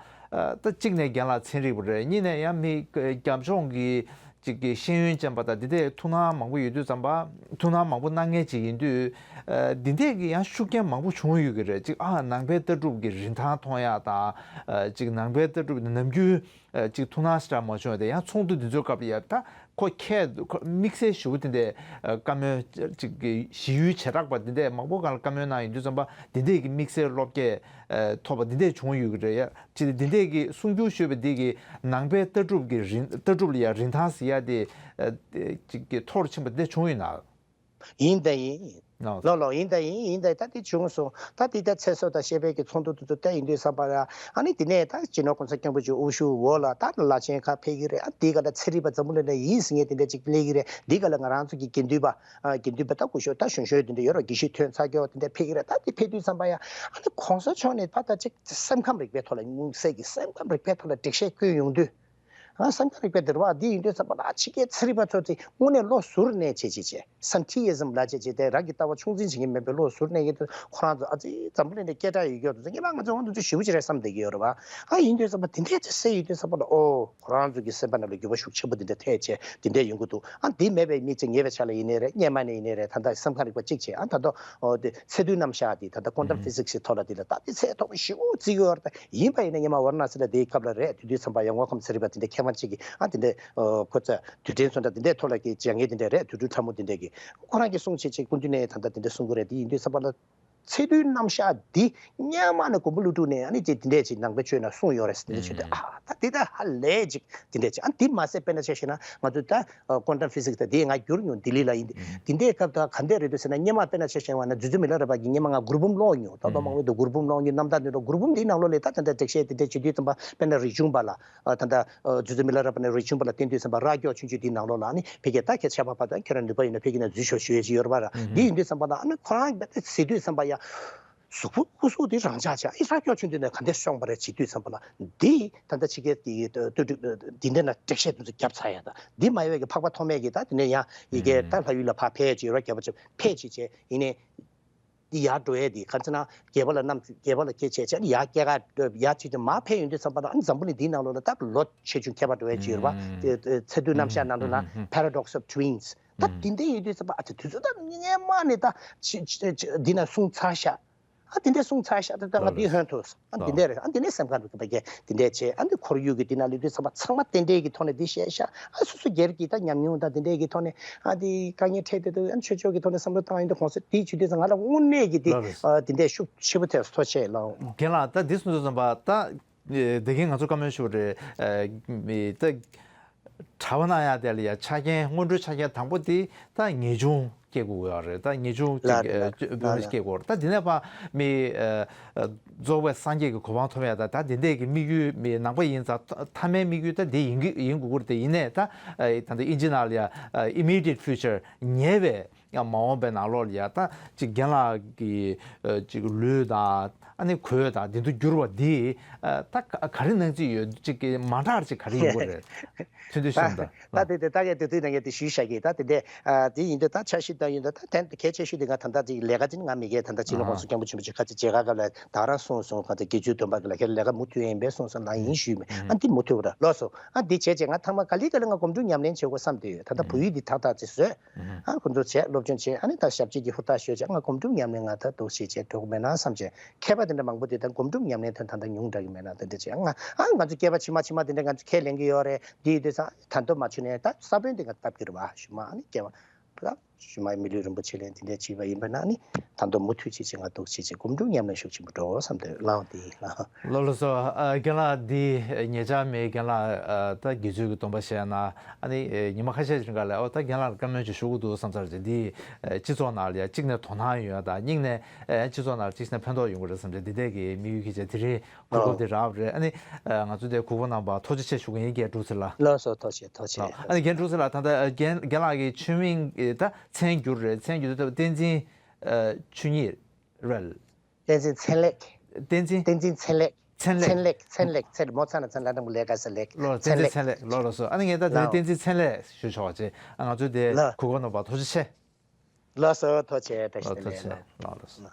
ད་གཅིག་ནས་རྒན་ལགས་ཚན་རིག་པ་རེད། གཉིས་ནས་ཡང་མི་རྒྱབ་ལྗོངས་ཀྱི་ཅིག་གི་ཤེས་ཡོན་ཅན་པ་དང་འདི་འདྲས་ཐུགས་སྣང་མང་པོ་ཡོད་དུས་ཙམ་པ། ཐུགས་སྣང་མང་པོ་གནང་མཁན་ཅིག་ཡིན་དུས། འདི་འདྲས་ཀྱི་ཡང་ཤུགས་རྐྱེན་མང་པོ་བྱུང་ཡོད་ཀྱི་རེད། ཅིག་ཨ་ནང་པའི་ལྟ་གྲུབ་ཀྱི་རིན་ཐང་མཐོང་ཡག་དང་། ཅིག་ནང་པའི་ལྟ་གྲུབ་ནམ་རྒྱུན་ཅིག་ཐུགས་སྣང་ཞེ་དྲག་མ་བྱུང་བ་དེ། ཡང་ཚོགས་འདུ་འདི་ཚོའི་སྐབས་ལ་ཡ་ད་ཁོ་ཁྱེད་ཁོ་དམིགས་བསལ་ཞེ་པོ་དེ་འདྲས་བཀའ་མོལ་ཅིག་གི་ཞི་ཡུལ་བྱེ་བྲག་པ་འདི་འདྲས་མང་པོ་སྒང་ལ་བཀའ་མོལ་གནང་ཡོང་དུས་ཙམ་པ། འདི་འདྲས་ཀྱི་དམིགས་བསལ་བློ་སྐྱེད་ཐོབ་པ་འདི་འདྲས་བྱུང་ཡོད་ཀྱི་རེད་ཡ། ཅིག་འདི་འདྲས་ཀྱི་གསུང་སྒྱུར་ཞུས་པ་འདི་གི་ནང་པའི་ལྟ་གྲུབ་ཀྱི་རིན་ལྟ་གྲུབ་ལ་ཡ་རིན་ཐང་ཟེར་ཡ་དེ་ཅིག་གི་མཐོ་རུ་ཕྱིན་པ་འདི་འདྲས་བྱུང་ཡོད་ན། ཡིན་ད་ཡིན། ལགས། ལོ་ལོ་ཡིན་ད་ཡིན། ཡིན་ད་ཡིན། ད་དེ་བྱུང་སོང་། ད་དེ་ད་ཚེ་སྲོག་དང་བཅས་པའི་གི་ཚོགས་འདུ་དེ་ཚོ་བལྟས་ཡིན་དུས་ཙམ་པ་ལ། ཨ་ནི་དེ་ནས་ད་སྤྱི་ནོར་གོང་ས་སྐྱབས་མགོན་གྱི་དབུ་བཞུགས་འོག་ལ་ད་བླ་ཆེན་ཁག་ཕེབས་ཀྱི་རེད། ཨ་དེའི་སྒང་ལ་ཚན་རིག་པ་འཛམ་བུ་གླིང་ནས་ཡིན་ཟེར་མཁན་དེ་འདྲ་ཅིག་སླེབས་ཀྱི་རེད། དེའི་སྒང་ལ་ང་རང་ཚོ་གི་དགེ་འདུན་པ། ཨ་དགེ་འདུན་པ་ད་སྐུ་ཞབས་ད་གཞོན་གཞོན་དེ་འདྲ་ཡོད་རེད། དགེ་བཤེས་ཐོན་ཚར་རྒྱུ་དེ་འདྲ་ཕེབས་ཀྱི་རེད། ད་དེ་ཕེབས་དུས་ཙམ་པ་ཡ། ཨ་ནི་གོང་ས་མཆོག་ནས་ད་ད་ཅིག་སེམས་ཁམས་རིག་པའི་ཐོག་ལ། དམིགས་བསལ་གྱི་སེམས་ཁམས་རིག་པའི་ཐོག་ལ་འགྲེལ་བཤད་བསྐྱོན་ཡོང་དུས། ཨ་སེམས་ཁམས་རིག་པའི་འདིར་བ་འདི་ཡིན་དུས་ཙམ་པ་ལ། ཕྱི་རྒྱལ་ཚན་རིག་པ་ཚོ་དེ་དངོས་གནས་བློ་གཟུར་གནས་བྱེད་བྱེད་བྱེད། སན་ཊི་ཨི་ཛམ་ལབ་བྱེད་བྱེད་དེ། རང་གི་ལྟ་བ་ཆུང་འཛིན་བྱེད་མཁན་མེད་པའི་བློ་གཟུར་གནས་ཡིན་དུས། ཁོ་རང་ཚོ་ཨ་ཙི་འཛམ་བུ་གླིང་ནས་སྐད་གྲགས་ཡོད་རྒྱུ་དེ་ཚོ། སྔོན་མ་ང་ཚོ་འོ་འདི་ཚོ་ཞེ་པོ་ཅིག་རེད་བསམ་བསྡད་ཀྱི་ཡོད་རེད་བ། ཨ་ཡིན་དུས་ཙམ་པ་དེ་འདྲས་ཅིག་གསན་ཡོང་དུས་ཙམ་པ་ལ། ཨོ་ཁོ་རང་ཚོ་གི་སེམས་པ་ནང་ལ་འགྱུར་བ་ཤུགས་ཆེན་པོ་འདི་འདྲ་ཐེབས་བྱས་འདི་འདྲས་ཡོང་གི་འདུག་ཨ་འདི་མེད་པའི་མི་ཅིག་ཉེ་བའི་ཆར་ལ་ཡིན་ནའི་རེད། སྔོན་མ་ནས་ཡིན་ནའི་རེད། ད་ལྟ་སེམས་ཁམས་རིག་པ་གཅིག་བྱས། ཨ་ད་ལྟ་ཨོ་དེ་ཚད་རྡུལ་རྣམ་གཞག་འདི། ད་ལྟ་ཀོན་ཊམ་ཧྥི་ཟིག་སི་ཐོག་ལ་འདི་ལ་ད་དེ་ཚད་མཐོ་པོ་ཞེ་པོ་བརྩི་གི་ཡོད་རེད། ད་ཡིན་པ་ཡིན་ན་སྔོན་མ་ཝཱ་ར་ཎ་སི་ལ་དེའི་སྐབས་ལ་རེད། དེ་དུས་ཙམ་པ་ཡང་དངོས་ཁམས་ཚན་རིག་པ་དེ་འདྲ་མཁས་དབང་གཅིག་གིས། ཨ་དེ་འདྲ་ཨོ་ཁོ་ཚོ་དུས་དྲན་ཚོན་ཁྲ་དེ་འདྲའི་ཐོག་ལ་གི་སྦྱང་མཁན་དེ་འདྲ་རེད། དུས་དྲན་ཁྲ་མོ་དེ་འདྲ་གིས་ཁོ་རང་གིས་གསུང་བྱེད་ཅིག་སྐུ་མདུན་ནས་ད་ལྟ་དེ་འདྲ་གསུང་གི་རེད། དེ་ཡིན་དུས་ཙམ་པ་ལ་ཚད་རྡུལ་རྣམ་གཞག་འདི་སྔོན་མ་ནས་མགོན་པོ་ཀླུ་སྒྲུབ་ནས་ཨ་ནི་དེ་དེ་འདྲས་ཅིག་ནང་པའི་ཆོས་ནང་གསུངས་ཡོད་རེད་ཟེར། དེ་འདྲ་བྱས་ཏེ། ཨ་ད་དེ་ད་ཧ་ལས་ཅིག་དེ་འདྲས་ཅིག་ཨ་འདི་མ་ཟད་དཔེར་ན་ཆ་བཞག་ན་ང་ཚོ་ད་ཀོན་ཊམ་ཕི་ཟིག་སི་ད་དེ་ང་བསྒྱུར་མྱོང་། ལྡི་ལི་ལ་ཡིན། དེ་འདྲའི་སྐབས་ད་ག་འདྲས་རེད་འདུག་ཟེར་ན། སྔོན་མ་དཔེར་ན་ཆ་བཞག་པ་ན་རྫུ་འཕྲུལ་མི་ལ་རས་པ་གིས་སྔོན་མ་ང་མགུར་འབུམ་ཀློག་མྱོང་། ད་ལྟ་མང་པོ་འདུག་མགུར་འབུམ་ཀློག་མྱོང་། རྣམ་ཐར་འདི་འདྲ་མགུར་འབུམ་འདིའི་ནང་ལོགས་ལ་ད་ད་ལྟ་འགྲེལ་བཤད་དེ་འདྲས་བྱེད་དུས་ཙམ་པ། དཔེར་ན་རིག་འབྱུང་པ་ལ། ཨ་ད་ལྟ་ཨ་རྫུ་འཕྲུལ་མི་ལ་རས་པ་ནས་རིག་འབྱུང་པ་ལ་བསྟན་དུས་ཙམ་པ། རྭ་ཅོ་ཆུང་ཆུང་དེའི་ནང་ལོགས་ལ་ཨ་ནི་ཕ་གིར་ད་ཁྱེད་ཆ་པ་པ་དང་ཁྱེད་རང་ནུས་པ་ཡོད་ན་ཕ་གི་ནང་འཛུལ་ཤོག་ཞུ་ཡས་ཅིག་ཡོད་རེད་པ། ར་འདི་ཡིན་དུས་ཙམ་པ་ལ་ཨ་ནི་ཁོ་རང་གཟིགས་དུས་ཙམ་པ་ཡ། གཟུགས་པོ་སྐུ་གཟུགས་དེ་རང་འཇགས་བྱས། ཨི་རྭ་ཅོ་ཆུང་དུས་ནས་ག་འདྲས་སོང་བ་རེད་བྱེད་དུས་ཙམ་པ་ལ། འདི་ད་ལྟ་ཕྱི་རྒྱལ་གྱི་ལྟ་གྲུབ་འདི་འདྲ་ན་འགྲེལ་བཤད་དེ་ཚོ་བརྒྱབ་ཚར་ཡ། ད་འདི་མ་ཡོང་བའི་གི་འཕགས་པ་ཐོགས་མེད་ཀྱིས་ད་དེ་ནས་ཡང་ཡི་གེ་ད་ལྷ་ཡུལ་ལ་ཕར་ཕེབས་བྱས། རོ་རྒྱབ་པ་ཅིག་ཕེབས་བྱས་བྱས། ཡིན་ནའི། འདི་ཡར་འགྲོ་ཡས་འདི་ག་རེ་ཟེར་ན། རྒྱལ་པོ་ལ་བསྣམས། རྒྱལ་པོ་ལ་སྐྱེས་བྱས་བྱས་ནས་ཡར་སྐྱེས་ཀ་ཡར་བྱས་ཏེ་མར་ཕེབས་ཡོང་དུས་ཙམ་པ་ལ། ཨ་ནི་འཛམ་བུ་གླིང་འདིའི་ནང་ལོགས་ལ་ད་ལོ་ཆེ་ཆུང་ཁྱད་པར་འགྲོ་ཡས་ཅིག་ཡོད་རེད་པ། ཨ་ཚད་རྡུལ་རྣམ་གཞག་ནང་དུ་ལ་Paradox of Twins། ད་འདི་འདྲ་ཡོད་དུས་ཙམ་པ། ཨ་ཚ་དུས་ཚོད་ད་སྔོན་མ་ནས་ད་ཅི་ཅི་ཅི་འདི་ན་གསུངས་ཚར་ཤག་ཨ་འདི་འདྲ་གསུངས་ཚར་ཤག་ད་ད་ང་འདི་ལགས་ལགས། ཧོན་ཐུག་ཨ་འདི་འདྲ་རེད། ཨ་འདི་ནས་སེམས་ཁམས་རིག་པ་གི་འདི་འདྲ་བྱས། ཨ་འདི་ཁོར་ཡུག་གི་འདི་ན་ལུས་དུས་ཙམ་པ་ཚང་མ་རྟེན་འབྲེལ་གྱི་ཐོག་ནས་འདི་བཤད་ཤག་ཨ་སོ་སོ་སྒེར་གྱི་ད་ཉམས་མྱོང་དང་འདི་འདྲའི་གི་ཐོག་ནས། ཨ་འདི་དཀའ་ངལ་འཕྲད་བསྡད་འདུག་ཨ་ཆོས་ཕྱོགས་ཀྱི་ཐོག་ནས་བསམ་བློ་བཏང་ཡོང་དུས། གོང་ས་འདི་བྱེད་དུས་ཙམ་ང་ལ་དངོས་གནས་ཀྱི་འདི་ལགས་ལགས། ཨ་འདི་འདྲའི་ཤུགས་ཆེ་པོ་ཐེབས་སོང་། ཐུགས་རྗེ་ཆེ་ལགས། རྒན་ལགས། ད་འདི་གསུངས་དུས་ཙམ་པ་ད། ཨེ་དེ་གིན་ང་ཚོ་བཀའ་མོལ་ཞུ་བ་རེད། ཨེ་མི་ད་གྲྭ་པ་གནང་ཡག་དེ་ལ་ཡ་ཆ་རྐྱེན། སྔོན་འགྲོའི་ཆ་རྐྱེན་དང་པོ་དེ་ད་ངེས་འབྱུང་སྐྱེ་དགོས་ཡོད་རེད། ད་ངེས་འབྱུང་ལགས་རེད། ལགས་རེད། སྐྱེ་དགོས་རེད། ད་དེ་ནས་ཕར་མི་ཨེ་རྫོགས་པའི་སངས་རྒྱས་ཀྱི་གོ་འཕང་ཐོབ་ཡག་ད་ད་དེ་འདྲས་ཀྱི་དམིགས་ཡུལ། མི་ནང་པ་ཡིན་ཙང་མཐའ་མའི་དམིགས་ཡུལ་ད་དེ་ཡིན་གྱི་ཡིན་དགོས་ཀྱི་རེད། དེ་ཡིན་ནའི་ད་ཨེ་ད་ལྟ་ཨིན་ཇི་ནང་ལ་ཡ་ཨེ་immediate future། ཉེ་བའི་ཡང་མ་འོངས་པའི་ནང་ལོགས་ལ་ཡ་ད་ཅིག་རྒན་ལགས་ཀྱི་ཨ་ཅིག་ལུས་དང་ ཨ་ནི་གོས་དང་འདི་ཚོ་བསྒྱུར་བ་འདི་ཨ་ད་ག་ག་རེ་གནང་རྩིས་ཡོད། ཅིག་གི་མ་འདྲ་ཅིག་ག་རེ་ཡོང་གི་རེད། ཐུང་ཐུང་ཤོད་དང་། ད་དེ་དེ་ད་གས་དེ་དུས་ནང་གས་དེ་ཞུས་བཞག་གི། ད་དེ་འདྲས་ཨ་དེ་ཡིན་དུས་ད་འཆར་གཞི་ད་ཡིན་དུས་ད་དེ་གལ་ཆེ་ཤོས་དེ་ང་ད་ལྟ་ཅིག་ལས་ཀ་ཅིག་ང་མི་གས། ད་ལྟ་ཕྱི་ལོགས་ཁོང་ཚོ་སྐྱབས་མགོན་ཆེན་པོ་ཅིག་ཁ་ཅིག་མཇལ་ཁ་སྐབས་ལ་ད་རང་གསུངས་སོང་། ཁ་ཅིག་དགེ་ཚུལ་སྟོན་པ་གི་ལ་ཁྱེད་ལས་ཀ་མུ་མཐུད་ཡིན་པས་གསུངས་སོང་། ལ་ཡིན་ཞུས་མེད། ཨ་འདི་མུ་མཐུད་ར་ལགས་སོ། ཨ་འདི་བྱས་བྱས་ང་ཐང་མ་ག་ལེ་ག་ལེ་ང་སྒོམ་སྒྲུབ་ཉམས་ལེན་བྱེད་དགོས་བསམ་བསྡད་ཡོད། ད་ལྟ་བོད་ཡིག་འདི་ཏག་ཏག་ཅིག་བཟོས། ཨ་ཁོང་ཚོ་བྱས་སློབ་སྦྱོང་བྱས། ཨ་ནི་ད་ཞབས་ཕྱི་འདི་ཧུར་ཐག་ཞུས་བྱས་ང་སྒོམ་སྒྲུབ་ཉམས་ལེན་ང་ད་འདུག་བྱས་བྱས་འགྲོ་གི་མེད་ན་བསམ་བྱས། མཁས་པ་དེ་འདྲ་མང་པོ་དེ་ད་སྒོམ་སྒྲུབ་ཉམས་ལེན་དེ་ད་ལྟ་ཉུང་དྲགས་ཀྱི་མེད་ན་དེ་འདྲ་བྱས། ང་ཨ་ང་ཚོ་སྐྱེས་པ་ཕྱི་མ་ཕྱི་མ་དེ་འདྲ་ང་ཚོ་ཁས་ལེན་གྱི་ཡོད་རེད། འདི་ཡིན་དུས་ཙང་ད་དུང་མ་བྱུང་ནས་ད་ས་བོན་དེ་ང་བཏབ་ཀྱི་རེད་བ། ཞུ་མ་ཨ་ནི་སྐྱེས་པ་ད་ཞུ་མ་མི་ལུས་རིན་པོ་ཆེ་ལེན་དེ་འདྲ་བྱས་པ་ཡིན་པ་ན་ནི་ད་དུང་མུ་མཐུད་བྱས་བྱས་ང་འདུག་བྱས་བྱས་སྒོམ་སྒྲུབ་ཉམས་ལེན་ཤུགས་ཆེན་པོ་འགྲོ་བསམ་དུས་ལའང་དེ་ཡིན་ལ། ལགས་ལགས་སོ། ཨ་རྒན་ལགས་འདི་ཉེ་ཆར་མེད་རྒན་ལགས་ཨ་ད་དགེ་ཚུལ་གྱི་སྡོམ་པ་བཞེས་ན་ཨ་ནི་ཉི་མ་ཁ་ཤས་ཤིག་རིང་ག་ལ་ཨོ་ད་རྒན་ལགས་ལ་བཀའ་མོལ་ཅིག་ཞུ་དགོས་འདུག་བསམ་ཚར་རྗེས་འདི་སྤྱི་ཚོགས་ནང་ལ་ཡ་གཅིག་ནས་དོ་སྣང་ཡོད་དང་གཉིས་ནས་སྤྱི་ཚོགས་ནང་ལ་གཅིག་ནས་ཕན་ཐོགས་ཡོང་གི་རེད་བསམ་རྗེས་འདི་འདྲས་ཀྱི་དམིགས་ཡུལ་གྱི་བྱས་དེ་རིང་གོ་སྐབས་དེ་རག་པ་རེད། ཨ་ནི་ང་ཚོ་དེ་གོ་སྐབས་གནང་བ་ཐུགས་རྗེ་ཆེ་ཞུ་གི་ཡིན། རྒན་འབྲུག་ཚེ་ལགས། ལགས་སོ་ཐུགས་རྗེ་ཆེ་ཐུགས་རྗེ་ཆེ། ཨ་ནི་རྒན་འབྲུག་ཚེ་ལགས་ད་ལྟ་རྒན་རྒན་ལགས་ཀྱི་ཆོས་མིང་ད་མཚན་བསྒྱུར་རེད། མཚན་བསྒྱུར་དུས་བསྟན་འཛིན་ཆོས་ཉིད་རེད། བསྟན་འཛིན་ཚེ་ལེགས། བསྟན་འཛིན། བསྟན་འཛིན་ཚེ་ལེགས། ཚེ་ལེགས། ཚེ་ལེགས། ཚེ་ལེགས། ཚེ་མོ་ཚ་ན་ཚ་ན་ལ་ལེགས་ག་ས་ལེགས། ལོ་བསྟན་འཛིན་ཚེ་ལེགས། ལོ་ལགས་སོ། ཨ་ནི་ངས་ད་དེ་རིང་བསྟན་འཛིན་ཚེ་ལེགས་ཞུ་ཆོག་ཅེས་ང་ཚོས་དེ་གོ་སྐབས་གནང་བ་ཐུགས་རྗེ་ཆེ། ལགས་སོ་ཐུགས་རྗེ་ཆེ། བཀྲ་ཤིས་བདེ་ལེགས། ལགས་སོ།